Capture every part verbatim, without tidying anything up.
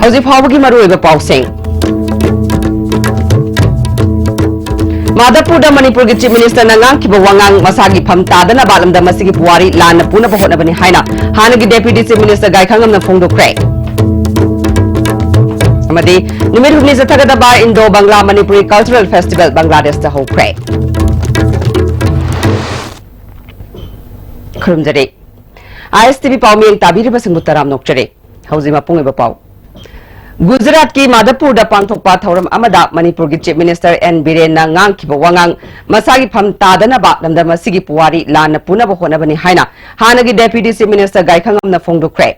ꯍꯧꯖꯤꯛ ꯐꯥꯎꯕꯒꯤ ꯃꯔꯨꯑꯣꯏꯕ ꯄꯥꯎꯁꯤꯡ꯫ ꯃꯥꯙꯕꯄꯨꯔꯗ ꯃꯅꯤꯄꯨꯔꯒꯤ Chief Minister ꯅ ꯉꯥꯡꯈꯤꯕ ꯋꯥꯉꯥꯡ ꯃꯁꯥꯒꯤ ꯐꯝ ꯇꯥꯗꯅꯕ ꯂꯝꯗꯝ ꯑꯁꯤꯒꯤ ꯄꯨꯋꯥꯔꯤ ꯂꯥꯟꯅ ꯄꯨꯅꯕ ꯍꯣꯠꯅꯕꯅꯤ ꯍꯥꯏꯅ ꯍꯥꯟꯅꯒꯤ Deputy Chief Minister ꯒꯥꯏꯈꯪꯉꯝꯅ ꯐꯣꯡꯗꯣꯛꯈ꯭ꯔꯦ꯫ ꯑꯃꯗꯤ ꯅꯨꯃꯤꯠ ꯍꯨꯝꯅꯤ ꯆꯠꯊꯒꯗꯕ Indo Bangla Manipuri Cultural Festival ꯕꯪꯒ꯭ꯂꯥꯗꯦꯁꯇ ꯍꯧꯈ꯭ꯔꯦ꯫ ꯈꯨꯔꯨꯝꯖꯔꯤ꯫ ISTV ꯄꯥꯎ ꯃꯤꯌꯦꯡ ꯇꯥꯕꯤꯔꯤꯕꯁꯤꯡꯕꯨ ꯇꯔꯥꯝꯅ ꯑꯣꯛꯆꯔꯤ꯫ ꯍꯧꯖꯤꯛ ꯃꯄꯨꯡ ꯑꯣꯏꯕ ꯄꯥꯎ꯫ ꯒꯨꯖꯔꯥꯠꯀꯤ ꯃꯥꯙꯕꯄꯨꯔꯗ ꯄꯥꯡꯊꯣꯛꯄ ꯊꯧꯔꯝ ꯑꯃꯗ ꯃꯅꯤꯄꯨꯔꯒꯤ Chief Minister ꯑꯦꯟ ꯕꯤꯔꯦꯟꯅ ꯉꯥꯡꯈꯤꯕ ꯋꯥꯉꯥꯡ ꯃꯁꯥꯒꯤ ꯐꯝ ꯇꯥꯗꯅꯕ ꯂꯝꯗꯝ ꯑꯁꯤꯒꯤ ꯄꯨꯋꯥꯔꯤ ꯂꯥꯟꯅ ꯄꯨꯅꯕ ꯍꯣꯠꯅꯕꯅꯤ ꯍꯥꯏꯅ ꯍꯥꯟꯅꯒꯤ Deputy Chief Minister ꯒꯥꯏꯈꯪꯉꯝꯅ ꯐꯣꯡꯗꯣꯛꯈ꯭ꯔꯦ꯫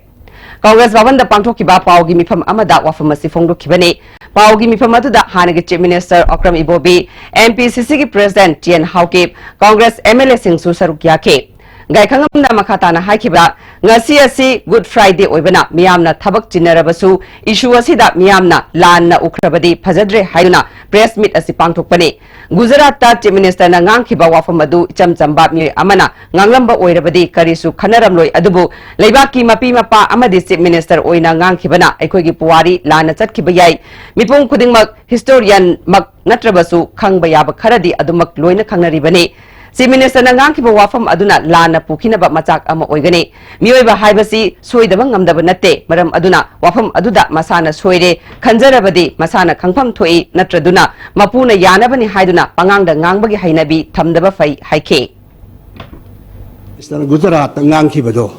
ꯀꯪꯒ꯭ꯔꯦꯁ ꯚꯕꯟꯗ ꯄꯥꯡꯊꯣꯛꯈꯤꯕ ꯄꯥꯎꯒꯤ ꯃꯤꯐꯝ ꯑꯃꯗ ꯋꯥꯐꯝ ꯑꯁꯤ ꯐꯣꯡꯗꯣꯛꯈꯤꯕꯅꯤ꯫ ꯄꯥꯎꯒꯤ ꯃꯤꯐꯝ ꯑꯗꯨꯗ ꯍꯥꯟꯅꯒꯤ Chief Minister Okram Ibobi, MPCC ꯒꯤ President T N Haokip, Congress MLA ꯁꯤꯡꯁꯨ ꯁꯔꯨꯛ ꯌꯥꯈꯤ꯫ ꯒꯥꯏꯈꯪꯉꯝꯅ ꯃꯈꯥ ꯇꯥꯅ ꯍꯥꯏꯈꯤꯕ, ꯉꯁꯤ ꯑꯁꯤ Good Friday ꯑꯣꯏꯕꯅ ꯃꯤꯌꯥꯝꯅ ꯊꯕꯛ ꯆꯤꯟꯅꯔꯕꯁꯨ issue ꯑꯁꯤꯗ ꯃꯤꯌꯥꯝꯅ ꯂꯥꯟꯅ ꯎꯈ꯭ꯔꯕꯗꯤ ꯐꯖꯗ꯭ꯔꯦ ꯍꯥꯏꯗꯨꯅ press meet ꯑꯁꯤ ꯄꯥꯡꯊꯣꯛꯄꯅꯤ꯫ ꯒꯨꯖꯔꯥꯠꯇ Chief Minister ꯅ ꯉꯥꯡꯈꯤꯕ ꯋꯥꯐꯝ ꯑꯗꯨ ꯏꯆꯝ ꯆꯝꯕ ꯃꯤꯑꯣꯏ ꯑꯃꯅ ꯉꯥꯡꯂꯝꯕ ꯑꯣꯏꯔꯕꯗꯤ ꯀꯔꯤꯁꯨ ꯈꯟꯅꯔꯝꯂꯣꯏ, ꯑꯗꯨꯕꯨ ꯂꯩꯕꯥꯛꯀꯤ ꯃꯄꯤ ꯃꯄꯥ ꯑꯃꯗꯤ Chief Minister ꯑꯣꯏꯅ ꯉꯥꯡꯈꯤꯕꯅ ꯑꯩꯈꯣꯏꯒꯤ ꯄꯨꯋꯥꯔꯤ ꯂꯥꯟꯅ ꯆꯠꯈꯤꯕ ꯌꯥꯏ꯫ ꯃꯤꯄꯨꯝ ꯈꯨꯗꯤꯡꯃꯛ historian ꯃꯛ ꯅꯠꯇ꯭ꯔꯕꯁꯨ ꯈꯪꯕ ꯌꯥꯕ ꯈꯔꯗꯤ ꯑꯗꯨꯃꯛ ꯂꯣꯏꯅ ꯈꯪꯅꯔꯤꯕꯅꯤ꯫ Chief Minister ꯅ ꯉꯥꯡꯈꯤꯕ ꯋꯥꯐꯝ ꯑꯗꯨꯅ ꯂꯥꯟꯅ ꯄꯨꯈꯤꯅꯕ ꯃꯆꯥꯛ ꯑꯃ ꯑꯣꯏꯒꯅꯤ꯫ ꯃꯤꯑꯣꯏꯕ ꯍꯥꯏꯕꯁꯤ ꯁꯣꯏꯗꯕ ꯉꯝꯗꯕ ꯅꯠꯇꯦ꯫ ꯃꯔꯝ ꯑꯗꯨꯅ ꯋꯥꯐꯝ ꯑꯗꯨꯗ ꯃꯁꯥꯅ ꯁꯣꯏꯔꯦ ꯈꯟꯖꯔꯕꯗꯤ ꯃꯁꯥꯅ ꯈꯪꯐꯝ ꯊꯣꯛꯏ, ꯅꯠꯇ꯭ꯔꯗꯨꯅ ꯃꯄꯨꯅ ꯌꯥꯅꯕꯅꯤ ꯍꯥꯏꯗꯨꯅ ꯄꯉꯥꯡꯗ ꯉꯥꯡꯕꯒꯤ ꯍꯩꯅꯕꯤ ꯊꯝꯗꯕ ꯐꯩ ꯍꯥꯏꯈꯤ꯫ Mister ꯒꯨꯖꯔꯥꯠꯇ ꯉꯥꯡꯈꯤꯕꯗꯣ,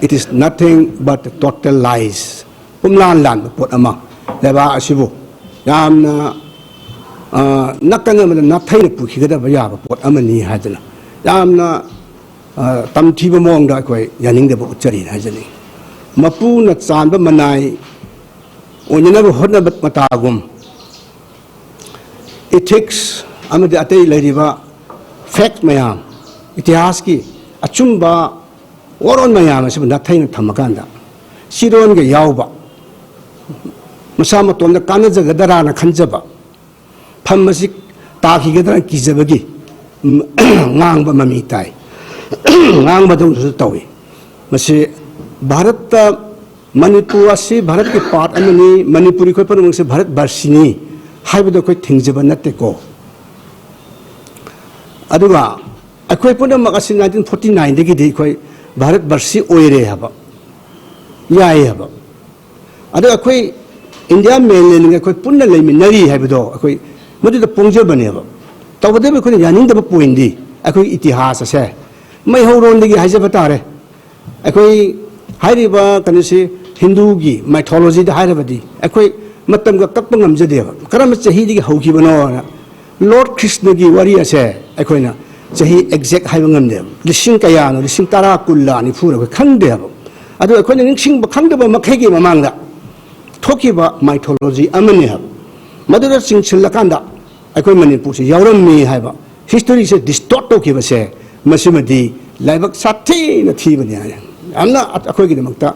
it is nothing but total lies. ꯄꯨꯝꯂꯥꯟ ꯂꯥꯟꯕ ꯄꯣꯠ ꯑꯃ꯫ ꯂꯩꯕꯥꯛ ꯑꯁꯤꯕꯨ ꯌꯥꯝꯅ, ꯑ, ꯅꯥꯀꯟ ꯑꯃꯗ ꯅꯥꯊꯩꯅ ꯄꯨꯈꯤꯒꯗꯕ ꯌꯥꯕ ꯄꯣꯠ ꯑꯃꯅꯤ ꯍꯥꯏꯗꯅ ꯌꯥꯝꯅ, ꯑ, ꯇꯝꯊꯤꯕ ꯃꯑꯣꯡꯗ ꯑꯩꯈꯣꯏ ꯌꯥꯅꯤꯡꯗꯕ ꯎꯠꯆꯔꯤ ꯍꯥꯏꯖꯅꯤꯡꯏ꯫ ꯃꯄꯨꯅ ꯆꯥꯟꯕ ꯃꯅꯥꯏ ꯑꯣꯏꯅꯅꯕ ꯍꯣꯠꯅꯕ ꯃꯇꯥꯒꯨꯝ, ethics ꯑꯃꯗꯤ ꯑꯇꯩ ꯂꯩꯔꯤꯕ fact ꯃꯌꯥꯝ, ꯏꯇꯤꯍꯥꯁꯀꯤ ꯑꯆꯨꯝꯕ ꯋꯥꯔꯣꯜ ꯃꯌꯥꯝ ꯑꯁꯤꯕꯨ ꯅꯥꯊꯩꯅ ꯊꯝꯃꯀꯥꯟꯗ, ꯆꯤꯔꯣꯟꯒ ꯌꯥꯎꯕ, ꯃꯁꯥ ꯃꯇꯣꯝꯗ ꯀꯥꯟꯅꯖꯒꯗ꯭ꯔꯥꯅ ꯈꯟꯖꯕ, ꯐꯝ ꯑꯁꯤ ꯇꯥꯈꯤꯒꯗ꯭ꯔꯥꯅ ꯀꯤꯖꯕꯒꯤ ꯉꯥꯡꯕ ꯃꯃꯤ ꯇꯥꯏ꯫ ꯉꯥꯡꯕꯗꯧꯅꯁꯨ ꯇꯧꯏ꯫ ꯃꯁꯤ ꯚꯥꯔꯠꯇ ꯃꯅꯤꯄꯨꯔ ꯑꯁꯤ ꯚꯥꯔꯠꯀꯤ ꯄꯥꯔꯠ ꯑꯃꯅꯤ, ꯃꯅꯤꯄꯨꯔꯤ ꯑꯩꯈꯣꯏ ꯄꯨꯝꯅꯃꯛꯁꯦ ꯚꯥꯔꯠ ꯚꯔꯁꯤꯅꯤ ꯍꯥꯏꯕꯗꯣ ꯑꯩꯈꯣꯏ ꯊꯤꯡꯖꯕ ꯅꯠꯇꯦꯀꯣ꯫ ꯑꯗꯨꯒ ꯑꯩꯈꯣꯏ ꯄꯨꯝꯅꯃꯛ ꯑꯁꯤ ꯅꯥꯏꯟꯇꯤꯟ ꯐꯣꯔꯇꯤ ꯅꯥꯏꯟꯗꯒꯤꯗꯤ ꯑꯩꯈꯣꯏ ꯚꯥꯔꯠ ꯚꯔꯁꯤ ꯑꯣꯏꯔꯦ ꯍꯥꯏꯕ, ꯌꯥꯏ ꯍꯥꯏꯕ꯫ ꯑꯗꯣ ꯑꯩꯈꯣꯏ ꯏꯟꯗꯤꯌꯥ ꯃꯦꯟꯂꯦꯟꯒ ꯑꯩꯈꯣꯏ ꯄꯨꯟꯅ ꯂꯩꯃꯤꯟꯅꯔꯤ ꯍꯥꯏꯕꯗꯣ ꯑꯩꯈꯣꯏ ꯃꯗꯨꯗ ꯄꯣꯡꯖꯕꯅꯦꯕ꯫ ꯇꯧꯕꯇꯕꯨ ꯑꯩꯈꯣꯏꯅ ꯌꯥꯅꯤꯡꯗꯕ ꯄꯣꯏꯟꯗꯤ ꯑꯩꯈꯣꯏ ꯏꯇꯤꯍꯥꯁ ꯑꯁꯦ ꯃꯩꯍꯧꯔꯣꯟꯗꯒꯤ ꯍꯥꯏꯖꯕ ꯇꯥꯔꯦ꯫ ꯑꯩꯈꯣꯏ ꯍꯥꯏꯔꯤꯕ ꯀꯩꯅꯣꯁꯤ ꯍꯤꯟꯗꯨꯒꯤ ꯃꯥꯏꯊꯣꯂꯣꯖꯤꯗ ꯍꯥꯏꯔꯕꯗꯤ ꯑꯩꯈꯣꯏ ꯃꯇꯝꯒ ꯀꯛꯄ ꯉꯝꯖꯗꯦꯕ꯫ ꯀꯔꯝꯕ ꯆꯍꯤꯗꯒꯤ ꯍꯧꯈꯤꯕꯅꯣꯅ ꯂꯣꯔꯗ ꯀ꯭ꯔꯤꯁꯅꯒꯤ ꯋꯥꯔꯤ ꯑꯁꯦ ꯑꯩꯈꯣꯏꯅ ꯆꯍꯤ ꯑꯦꯛꯖꯦꯛ ꯍꯥꯏꯕ ꯉꯝꯗꯦꯕ꯫ ꯂꯤꯁꯤꯡ ꯀꯌꯥꯅꯣ, ꯂꯤꯁꯤꯡ ꯇꯔꯥ, ꯀꯨꯟꯂ, ꯅꯤꯐꯨꯔ ꯑꯩꯈꯣꯏ ꯈꯪꯗꯦꯕ꯫ ꯑꯗꯨ ꯑꯩꯈꯣꯏꯅ ꯅꯤꯡꯁꯤꯡꯕ ꯈꯪꯗꯕ ꯃꯈꯩꯒꯤ ꯃꯃꯥꯡꯗ ꯊꯣꯛꯈꯤꯕ ꯃꯥꯏꯊꯣꯂꯣꯖꯤ ꯑꯃꯅꯤ ꯍꯥꯏꯕ꯫ ꯃꯗꯨꯗ ꯆꯤꯡꯁꯤꯜꯂꯀꯥꯟꯗ ꯑꯩꯈꯣꯏ ꯃꯅꯤꯄꯨꯔꯁꯤ ꯌꯥꯎꯔꯝꯃꯤ ꯍꯥꯏꯕ, ꯍꯤꯁꯇꯣꯔꯤꯁꯦ ꯗꯤꯁꯇꯣꯔꯠ ꯇꯧꯈꯤꯕꯁꯦ, ꯃꯁꯤꯃꯗꯤ ꯂꯥꯏꯕꯛ ꯁꯥꯊꯤꯅ ꯊꯤꯕꯅꯤ ꯍꯥꯏ꯫ ꯌꯥꯝꯅ ꯑꯩꯈꯣꯏꯒꯤꯗꯃꯛꯇ,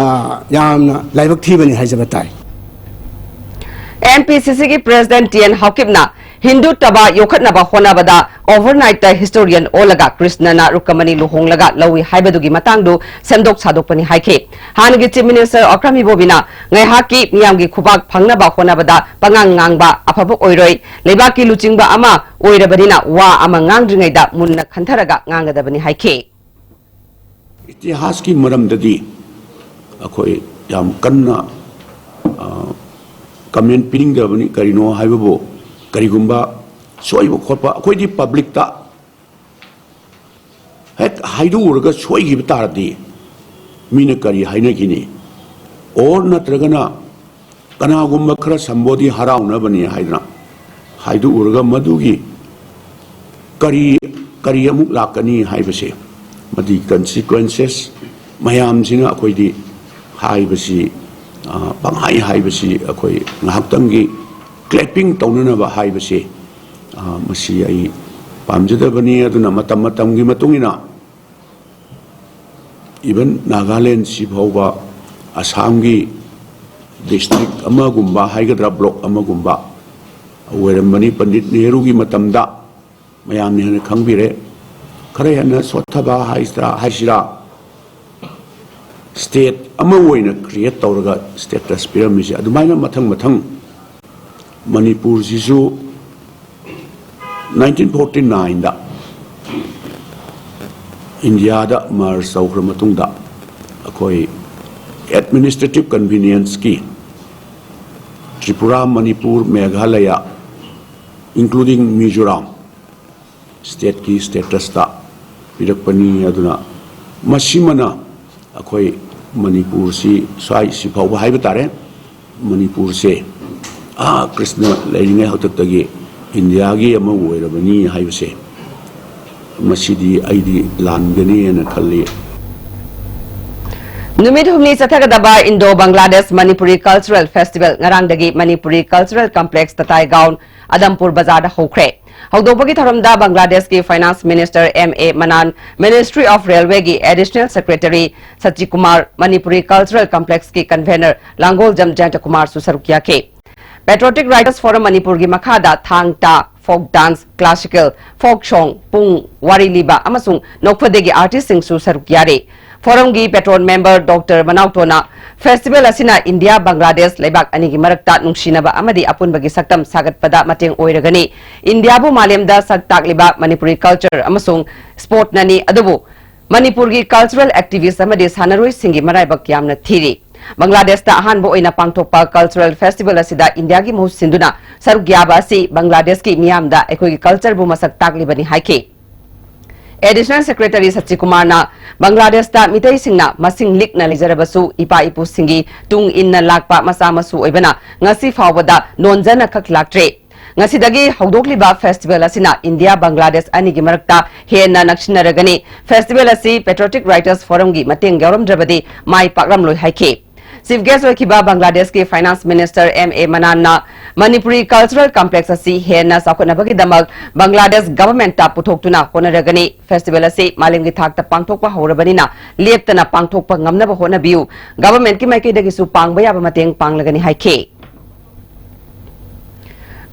ꯑ, ꯌꯥꯝꯅ ꯂꯥꯏꯕꯛ ꯊꯤꯕꯅꯤ ꯍꯥꯏꯖꯕ ꯇꯥꯏ꯫ ꯑꯦꯟ ꯄꯤ ꯁꯤ ꯁꯤꯒꯤ ꯄ꯭ꯔꯦꯁꯤꯗꯦꯟꯠ ꯇꯤ ꯑꯦꯟ ꯍꯥꯎꯀꯤꯞꯅ ꯍꯤꯟꯗꯨ ꯇꯕꯥ ꯌꯣꯛꯈꯠꯅꯕ ꯍꯣꯠꯅꯕꯗ ꯑꯣꯚꯔꯅꯥꯏꯠꯇ ꯍꯤꯁꯇꯣꯔꯤꯌꯟ ꯑꯣꯜꯂꯒ ꯀ꯭ꯔꯤꯁꯅꯅ ꯔꯨꯛꯀꯃꯅꯤ ꯂꯨꯍꯣꯡꯂꯒ ꯂꯧꯏ ꯍꯥꯏꯕꯗꯨꯒꯤ ꯃꯇꯥꯡꯗꯨ ꯁꯦꯝꯗꯣꯛ ꯁꯥꯗꯣꯛꯄꯅꯤ ꯍꯥꯏꯈꯤ꯫ ꯍꯥꯟꯅꯒꯤ ꯆꯤꯐ ꯃꯤꯅꯤꯁꯇꯔ ꯑꯣꯀ꯭ꯔꯥꯝ ꯏꯕꯣꯕꯤꯅ ꯉꯥꯏꯍꯥꯛꯀꯤ ꯃꯤꯌꯥꯝꯒꯤ ꯈꯨꯕꯥꯛ ꯐꯪꯅꯕ ꯍꯣꯠꯅꯕꯗ ꯄꯉꯥꯡ ꯉꯥꯡꯕ ꯑꯐꯕ ꯑꯣꯏꯔꯣꯏ, ꯂꯩꯕꯥꯛꯀꯤ ꯂꯨꯆꯤꯡꯕ ꯑꯃ ꯑꯣꯏꯔꯕꯅꯤꯅ ꯋꯥ ꯑꯃ ꯉꯥꯡꯗ꯭ꯔꯤꯉꯩꯗ ꯃꯨꯟꯅ ꯈꯟꯊꯔꯒ ꯉꯥꯡꯒꯗꯕꯅꯤ ꯍꯥꯏꯈꯤ꯫ ꯏꯇꯤꯍꯥꯁꯀꯤ ꯃꯔꯝꯗꯗꯤ ꯑꯩꯈꯣꯏ ꯌꯥꯝ ꯀꯟꯅ, ꯑ, ꯀꯃꯦꯟ ꯄꯤꯅꯤꯡꯗꯕꯅꯤ꯫ ꯀꯔꯤꯅꯣ ꯍꯥꯏꯕꯕꯨ, ꯀꯔꯤꯒꯨꯝꯕ ꯁꯣꯏꯕ ꯈꯣꯠꯄ ꯑꯩꯈꯣꯏꯗꯤ ꯄꯕ꯭ꯂꯤꯛꯇ ꯍꯦꯛ ꯍꯥꯏꯗꯣꯛꯎꯔꯒ ꯁꯣꯏꯈꯤꯕ ꯇꯥꯔꯗꯤ ꯃꯤꯅ ꯀꯔꯤ ꯍꯥꯏꯅꯈꯤꯅꯤ? ꯑꯣꯔ ꯅꯠꯇ꯭ꯔꯒꯅ ꯀꯅꯥꯒꯨꯝꯕ ꯈꯔ ꯁꯝꯕꯣꯗꯤ ꯍꯔꯥꯎꯅꯕꯅꯤ ꯍꯥꯏꯗꯅ ꯍꯥꯏꯗꯣꯛꯎꯔꯒ ꯃꯗꯨꯒꯤ ꯀꯔꯤ, ꯀꯔꯤ ꯑꯃꯨꯛ ꯂꯥꯛꯀꯅꯤ ꯍꯥꯏꯕꯁꯦ, ꯃꯗꯨꯒꯤ ꯀꯟꯁꯤꯀ꯭ꯋꯦꯟꯁꯦꯁ ꯃꯌꯥꯝꯁꯤꯅ ꯑꯩꯈꯣꯏꯗꯤ ꯍꯥꯏꯕꯁꯤ, ꯑ, ꯄꯪꯍꯥꯏ ꯍꯥꯏꯕꯁꯤ ꯑꯩꯈꯣꯏ ꯉꯥꯏꯍꯥꯛꯇꯪꯒꯤ ꯀ꯭ꯂꯦꯄꯤꯡ ꯇꯧꯅꯅꯕ ꯍꯥꯏꯕꯁꯤ, ꯑ, ꯃꯁꯤ ꯑꯩ ꯄꯥꯝꯖꯗꯕꯅꯤ꯫ ꯑꯗꯨꯅ ꯃꯇꯝ ꯃꯇꯝꯒꯤ ꯃꯇꯨꯡ ꯏꯟꯅ even ꯅꯥꯒꯥꯂꯦꯟꯁꯤ ꯐꯥꯎꯕ ꯑꯁꯥꯝꯒꯤ ꯗꯤꯁꯇ꯭ꯔꯤꯛ ꯑꯃꯒꯨꯝꯕ ꯍꯥꯏꯒꯗ꯭ꯔꯥ, ꯕ꯭ꯂꯣꯛ ꯑꯃꯒꯨꯝꯕ ꯑꯣꯏꯔꯝꯕꯅꯤ꯫ ꯄꯟꯗꯤꯠ ꯅꯦꯍꯔꯨꯒꯤ ꯃꯇꯝꯗ ꯃꯌꯥꯝꯅ ꯍꯦꯟꯅ ꯈꯪꯕꯤꯔꯦ꯫ ꯈꯔ ꯍꯦꯟꯅ ꯁꯣꯠꯊꯕ ꯍꯥꯏꯁꯤꯔꯥ, ꯍꯥꯏꯁꯤꯔꯥ, ꯁ꯭ꯇꯦꯠ ꯑꯃ ꯑꯣꯏꯅ ꯀ꯭ꯔꯤꯌꯦꯠ ꯇꯧꯔꯒ ꯁ꯭ꯇꯦꯇꯁ ꯄꯤꯔꯝꯃꯤꯁꯦ꯫ ꯑꯗꯨꯃꯥꯏꯅ ꯃꯊꯪ ꯃꯊꯪ ꯃꯅꯤꯄꯨꯔꯁꯤꯁꯨ ꯅꯥꯏꯟꯇꯤꯟ ꯐꯣꯔꯇꯤ ꯅꯥꯏꯟꯗ ꯏꯟꯗꯤꯌꯥꯗ ꯃꯔꯖ ꯇꯧꯈ꯭ꯔ ꯃꯇꯨꯡꯗ ꯑꯩꯈꯣꯏ ꯑꯦꯗꯃꯤꯅꯤꯁꯇ꯭ꯔꯦꯇꯤꯚ ꯀꯟꯚꯤꯅꯤꯌꯦꯟꯁꯀꯤ ꯇ꯭ꯔꯤꯄꯨꯔꯥ, ꯃꯅꯤꯄꯨꯔ, ꯃꯦꯘꯥꯂꯌꯥ, including ꯃꯤꯖꯣꯔꯥꯝ, ꯁ꯭ꯇꯦꯠꯀꯤ ꯁ꯭ꯇꯦꯇꯁꯇ ꯄꯤꯔꯛꯄꯅꯤ꯫ ꯑꯗꯨꯅ ꯃꯁꯤꯃꯅ ꯑꯩꯈꯣꯏ ꯃꯅꯤꯄꯨꯔꯁꯤ ꯁ꯭ꯋꯥꯏ ꯁꯤ ꯐꯥꯎꯕ ꯍꯥꯏꯕ ꯇꯥꯔꯦ, ꯃꯅꯤꯄꯨꯔꯁꯦ ꯑꯥ ꯀ꯭ꯔꯤꯁꯅ ꯂꯩꯔꯤꯉꯩ ꯍꯥꯛꯇꯛꯇꯒꯤ ꯏꯟꯗꯤꯌꯥꯒꯤ ꯑꯃ ꯑꯣꯏꯔꯕꯅꯤ ꯍꯥꯏꯕꯁꯦ, ꯃꯁꯤꯗꯤ ꯑꯩꯗꯤ ꯂꯥꯟꯒꯅꯤ ꯍꯥꯏꯅ ꯈꯜꯂꯤ꯫ ꯅꯨꯃꯤꯠ ꯍꯨꯝꯅꯤ ꯆꯠꯊꯒꯗꯕ Indo Bangladesh Manipuri Cultural Festival ꯉꯔꯥꯡꯗꯒꯤ ꯃꯅꯤꯄꯨꯔꯤ Cultural Complex ꯇꯇꯥꯏꯒꯥꯎꯟ ꯑꯗꯝꯄꯨꯔ ꯕꯖꯥꯔꯗ ꯍꯧꯈ꯭ꯔꯦ꯫ ꯍꯧꯗꯣꯛꯄꯒꯤ ꯊꯧꯔꯝꯗ ꯕꯪꯒ꯭ꯂꯥꯗꯦꯁꯀꯤ Finance Minister M A Manan, Ministry of Railway ꯒꯤ Additional Secretary ꯁꯆꯤꯀꯨꯃꯥꯔ, Manipuri Cultural Complex ꯀꯤ Convener ꯂꯥꯡꯒꯣꯜꯖꯝ ꯖꯌꯟꯇꯀꯨꯃꯥꯔꯁꯨ ꯁꯔꯨꯛ ꯌꯥꯈꯤ꯫ Patriotic Writers Forum ꯃꯅꯤꯄꯨꯔꯒꯤ ꯃꯈꯥꯗ ꯊꯥꯡ ꯇꯥ, folk dance, classical, folk song, ꯄꯨꯡ, ꯋꯥꯔꯤ ꯂꯤꯕ ꯑꯃꯁꯨꯡ ꯅꯣꯛꯐꯗꯦꯒꯤ artist ꯁꯤꯡꯁꯨ ꯁꯔꯨꯛ ꯌꯥꯔꯤ꯫ Forum ꯒꯤ patron member Doctor ꯃꯅꯥꯎꯇꯣꯅ festival ꯑꯁꯤꯅ ꯏꯟꯗꯤꯌꯥ ꯕꯪꯒ꯭ꯂꯥꯗꯦꯁ ꯂꯩꯕꯥꯛ ꯑꯅꯤꯒꯤ ꯃꯔꯛꯇ ꯅꯨꯡꯁꯤꯅꯕ ꯑꯃꯗꯤ ꯑꯄꯨꯟꯕꯒꯤ ꯁꯛꯇꯝ ꯁꯥꯒꯠꯄꯗ ꯃꯇꯦꯡ ꯑꯣꯏꯔꯒꯅꯤ꯫ ꯏꯟꯗꯤꯌꯥꯕꯨ ꯃꯥꯂꯦꯝꯗ ꯁꯛ ꯇꯥꯛꯂꯤꯕ ꯃꯅꯤꯄꯨꯔꯤ culture ꯑꯃꯁꯨꯡ sport ꯅꯅꯤ, ꯑꯗꯨꯕꯨ ꯃꯅꯤꯄꯨꯔꯒꯤ cultural activist ꯑꯃꯗꯤ ꯁꯥꯟꯅꯔꯣꯏꯁꯤꯡꯒꯤ ꯃꯔꯥꯏꯕꯛ ꯌꯥꯝꯅ ꯊꯤꯔꯤ꯫ ꯕꯪꯒ꯭ꯂꯥꯗꯦꯁꯇ ꯑꯍꯥꯟꯕ ꯑꯣꯏꯅ ꯄꯥꯡꯊꯣꯛꯄ cultural festival ꯑꯁꯤꯗ ꯏꯟꯗꯤꯌꯥꯒꯤ ꯃꯍꯨꯠ ꯁꯤꯟꯗꯨꯅ ꯁꯔꯨꯛ ꯌꯥꯕ ꯑꯁꯤ ꯕꯪꯒ꯭ꯂꯥꯗꯦꯁꯀꯤ ꯃꯤꯌꯥꯝꯗ ꯑꯩꯈꯣꯏꯒꯤ culture ꯕꯨ ꯃꯁꯛ ꯇꯥꯛꯂꯤꯕꯅꯤ ꯍꯥꯏꯈꯤ꯫ Additional Secretary ꯁꯆꯤꯀꯨꯃꯥꯔꯅ ꯕꯪꯒ꯭ꯂꯥꯗꯦꯁꯇ ꯃꯤꯇꯩꯁꯤꯡꯅ ꯃꯁꯤꯡ ꯂꯤꯛꯅ ꯂꯩꯖꯔꯕꯁꯨ ꯏꯄꯥ ꯏꯄꯨꯁꯤꯡꯒꯤ ꯇꯨꯡ ꯏꯟꯅ ꯂꯥꯛꯄ ꯃꯆꯥ ꯃꯁꯨ ꯑꯣꯏꯕꯅ ꯉꯁꯤ ꯐꯥꯎꯕꯗ ꯅꯣꯟꯖꯅ ꯈꯛ ꯂꯥꯛꯇ꯭ꯔꯦ꯫ ꯉꯁꯤꯗꯒꯤ ꯍꯧꯗꯣꯛꯂꯤꯕ festival ꯑꯁꯤꯅ ꯏꯟꯗꯤꯌꯥ ꯕꯪꯒ꯭ꯂꯥꯗꯦꯁ ꯑꯅꯤꯒꯤ ꯃꯔꯛꯇ ꯍꯦꯟꯅ ꯅꯛꯁꯤꯟꯅꯔꯒꯅꯤ꯫ Festival ꯑꯁꯤ Patriotic Writers Forum ꯒꯤ ꯃꯇꯦꯡ ꯌꯥꯎꯔꯝꯗ꯭ꯔꯕꯗꯤ ꯃꯥꯏ ꯄꯥꯛꯂꯝꯂꯣꯏ ꯍꯥꯏꯈꯤ꯫ Chief guest ꯑꯣꯏꯈꯤꯕ ꯕꯪꯒ꯭ꯂꯥꯗꯦꯁꯀꯤ Finance Minister M A Manan ꯅ ꯃꯅꯤꯄꯨꯔꯤ Cultural Complex ꯑꯁꯤ ꯍꯦꯟꯅ ꯆꯥꯎꯈꯠꯅꯕꯒꯤꯗꯃꯛ ꯕꯪꯒ꯭ꯂꯥꯗꯦꯁ government ꯇ ꯄꯨꯊꯣꯛꯇꯨꯅ ꯍꯣꯠꯅꯔꯒꯅꯤ꯫ Festival ꯑꯁꯤ ꯃꯥꯂꯦꯝꯒꯤ ꯊꯥꯛꯇ ꯄꯥꯡꯊꯣꯛꯄ ꯍꯧꯔꯕꯅꯤꯅ ꯂꯦꯞꯇꯅ ꯄꯥꯡꯊꯣꯛꯄ ꯉꯝꯅꯕ ꯍꯣꯠꯅꯕꯤꯌꯨ꯫ Government ꯀꯤ ꯃꯥꯏꯀꯩꯗꯒꯤꯁꯨ ꯄꯥꯡꯕ ꯌꯥꯕ ꯃꯇꯦꯡ ꯄꯥꯡꯂꯒꯅꯤ ꯍꯥꯏꯈꯤ꯫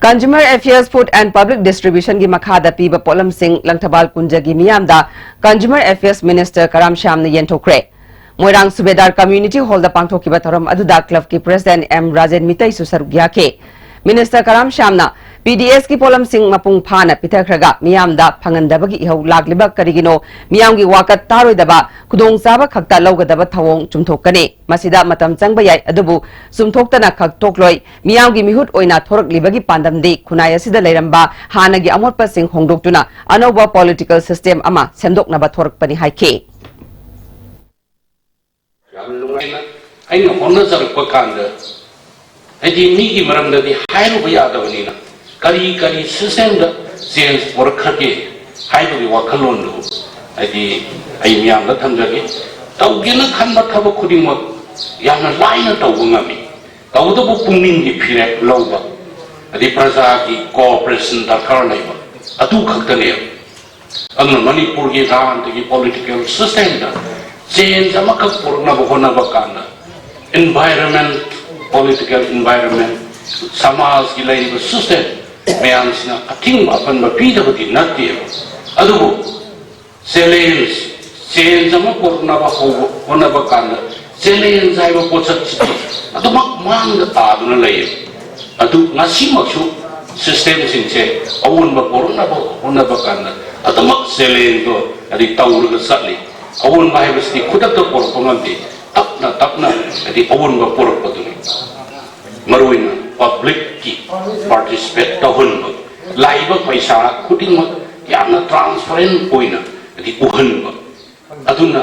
Consumer Affairs, Food and Public Distribution ꯒꯤ ꯃꯈꯥꯗ ꯄꯤꯕ ꯄꯣꯠꯂꯝꯁꯤꯡ ꯂꯪꯊꯕꯥꯜ ꯀꯨꯟꯖꯒꯤ ꯃꯤꯌꯥꯝꯗ Consumer Affairs Minister ꯀꯔꯥꯝ ꯁ꯭ꯌꯥꯝꯅ ꯌꯦꯟꯊꯣꯛꯈ꯭ꯔꯦ꯫ ꯃꯣꯏꯔꯥꯡ ꯁꯨꯕꯦꯗꯥꯔ ꯀꯝꯃ꯭ꯌꯨꯅꯤꯇꯤ ꯍꯣꯜꯗ ꯄꯥꯡꯊꯣꯛꯈꯤꯕ ꯊꯧꯔꯝ ꯑꯗꯨꯗ ꯀ꯭ꯂꯕꯀꯤ ꯄ꯭ꯔꯦꯁꯤꯗꯦꯟꯠ ꯑꯦꯝ ꯔꯥꯖꯦꯟ ꯃꯤꯇꯩꯁꯨ ꯁꯔꯨꯛ ꯌꯥꯈꯤ꯫ ꯃꯤꯅꯤꯁꯇꯔ ꯀꯔꯥꯝ ꯁ꯭ꯌꯥꯝꯅ ꯄꯤ ꯗꯤ ꯑꯦꯁꯀꯤ ꯄꯣꯠꯂꯝꯁꯤꯡ ꯃꯄꯨꯡ ꯐꯥꯅ ꯄꯤꯊꯈ꯭ꯔꯒ ꯃꯤꯌꯥꯝꯗ ꯐꯪꯍꯟꯗꯕꯒꯤ ꯏꯍꯧ ꯂꯥꯛꯂꯤꯕ ꯀꯔꯤꯒꯤꯅꯣ? ꯃꯤꯌꯥꯝꯒꯤ ꯋꯥꯀꯠ ꯇꯥꯔꯣꯏꯗꯕ ꯈꯨꯗꯣꯡꯆꯥꯕ ꯈꯛꯇ ꯂꯧꯒꯗꯕ ꯊꯧꯑꯣꯡ ꯆꯨꯝꯊꯣꯛꯀꯅꯤ꯫ ꯃꯁꯤꯗ ꯃꯇꯝ ꯆꯪꯕ ꯌꯥꯏ, ꯑꯗꯨꯕꯨ ꯆꯨꯝꯊꯣꯛꯇꯅ ꯈꯛ ꯇꯣꯛꯂꯣꯏ꯫ ꯃꯤꯌꯥꯝꯒꯤ ꯃꯤꯍꯨꯠ ꯑꯣꯏꯅ ꯊꯣꯔꯛꯂꯤꯕꯒꯤ ꯄꯥꯟꯗꯝꯗꯤ ꯈꯨꯟꯅꯥꯏ ꯑꯁꯤꯗ ꯂꯩꯔꯝꯕ ꯍꯥꯟꯅꯒꯤ ꯑꯃꯣꯠꯄꯁꯤꯡ ꯍꯣꯡꯗꯣꯛꯇꯨꯅ ꯑꯅꯧꯕ ꯄꯣꯂꯤꯇꯤꯀꯦꯜ ꯁꯤꯁꯇꯦꯝ ꯑꯃ ꯁꯦꯝꯗꯣꯛꯅꯕ ꯊꯣꯔꯛꯄꯅꯤ ꯍꯥꯏꯈꯤ꯫ ꯌꯥꯝꯅ ꯅꯨꯡꯉꯥꯏꯅ ꯑꯩꯅ ꯍꯣꯠꯅꯖꯔꯛꯄ ꯀꯥꯟꯗ, ꯍꯥꯏꯗꯤ, ꯃꯤꯒꯤ ꯃꯔꯝꯗꯗꯤ ꯍꯥꯏꯔꯨꯕ ꯌꯥꯗꯕꯅꯤꯅ, ꯀꯔꯤ ꯀꯔꯤ ꯁꯤꯁꯇꯦꯝꯗ ꯆꯦꯟꯖ ꯄꯨꯔꯛꯈ꯭ꯔꯒꯦ ꯍꯥꯏꯕꯒꯤ ꯋꯥꯈꯜꯂꯣꯟꯗꯨ, ꯍꯥꯏꯗꯤ, ꯑꯩ ꯃꯤꯌꯥꯝꯗ ꯊꯝꯖꯒꯦ꯫ ꯇꯧꯒꯦꯅ ꯈꯟꯕ ꯊꯕꯛ ꯈꯨꯗꯤꯡꯃꯛ ꯌꯥꯝꯅ ꯂꯥꯏꯅ ꯇꯧꯕ ꯉꯝꯃꯤ꯫ ꯇꯧꯕꯇꯕꯨ ꯄꯨꯛꯅꯤꯡꯒꯤ ꯐꯤꯔꯦꯞ ꯂꯧꯕ, ꯑꯗꯩ ꯄ꯭ꯔꯖꯥꯒꯤ ꯀꯣꯑꯣꯄꯔꯦꯁꯟ ꯗꯔꯀꯥꯔ ꯂꯩꯕ, ꯑꯗꯨ ꯈꯛꯇꯅꯦꯕ꯫ ꯑꯗꯨꯅ ꯃꯅꯤꯄꯨꯔꯒꯤ ꯔꯥꯟꯗꯒꯤ ꯄꯣꯂꯤꯇꯤꯀꯦꯜ ꯁꯤꯁꯇꯦꯝꯗ ꯆꯦꯟꯖ ꯑꯃꯈꯛ ꯄꯨꯔꯛꯅꯕ ꯍꯣꯠꯅꯕ ꯀꯥꯟꯗ, ꯏꯟꯚꯥꯏꯔꯟꯃꯦꯟ, ꯄꯣꯂꯤꯇꯤꯀꯦꯜ ꯏꯟꯚꯥꯏꯔꯟꯃꯦꯟ, ꯁꯃꯥꯖꯀꯤ ꯂꯩꯔꯤꯕ ꯁꯤꯁꯇꯦꯝ ꯃꯌꯥꯝꯁꯤꯅ ꯑꯊꯤꯡꯕ ꯑꯄꯟꯕ ꯄꯤꯗꯕꯗꯤ ꯅꯠꯇꯦꯕ꯫ ꯑꯗꯨꯕꯨ ꯆꯦꯂꯦꯟꯖ, ꯆꯦꯟꯖ ꯑꯃ ꯄꯨꯔꯛꯅꯕ ꯍꯧꯕ, ꯍꯣꯠꯅꯕ ꯀꯥꯟꯗ ꯆꯦꯂꯦꯟꯖ ꯍꯥꯏꯕ ꯄꯣꯠꯁꯛꯁꯤꯗꯤ ꯑꯗꯨꯃꯛ ꯃꯥꯡꯗ ꯇꯥꯗꯨꯅ ꯂꯩꯌꯦꯕ꯫ ꯑꯗꯨ ꯉꯁꯤꯃꯛꯁꯨ ꯁꯤꯁꯇꯦꯝꯁꯤꯡꯁꯦ ꯑꯑꯣꯟꯕ ꯄꯨꯔꯛꯅꯕ ꯍꯣꯠꯅꯕ ꯀꯥꯟꯗ ꯑꯗꯨꯃꯛ ꯆꯦꯂꯦꯟꯖꯇꯣ ꯍꯥꯏꯗꯤ ꯇꯧꯔꯒ ꯆꯠꯂꯤ꯫ ꯑꯑꯣꯟꯕ ꯍꯥꯏꯕꯁꯤꯗꯤ ꯈꯨꯗꯛꯇ ꯄꯨꯔꯛꯄ ꯉꯝꯗꯦ, ꯇꯞꯅ ꯇꯞꯅ ꯍꯥꯏꯗꯤ ꯑꯑꯣꯟꯕ ꯄꯨꯔꯛꯄꯗꯨꯅꯤ꯫ ꯃꯔꯨꯑꯣꯏꯅ ꯄꯕ꯭ꯂꯤꯛꯀꯤ ꯄꯥꯔꯇꯤꯁꯤꯄꯦꯠ ꯇꯧꯍꯟꯕ, ꯂꯥꯛꯏꯕ ꯄꯩꯁꯥ ꯈꯨꯗꯤꯡꯃꯛ ꯌꯥꯝꯅ ꯇ꯭ꯔꯥꯟꯁꯄꯔꯦꯟ ꯑꯣꯏꯅ ꯍꯥꯏꯗꯤ ꯎꯍꯟꯕ, ꯑꯗꯨꯅ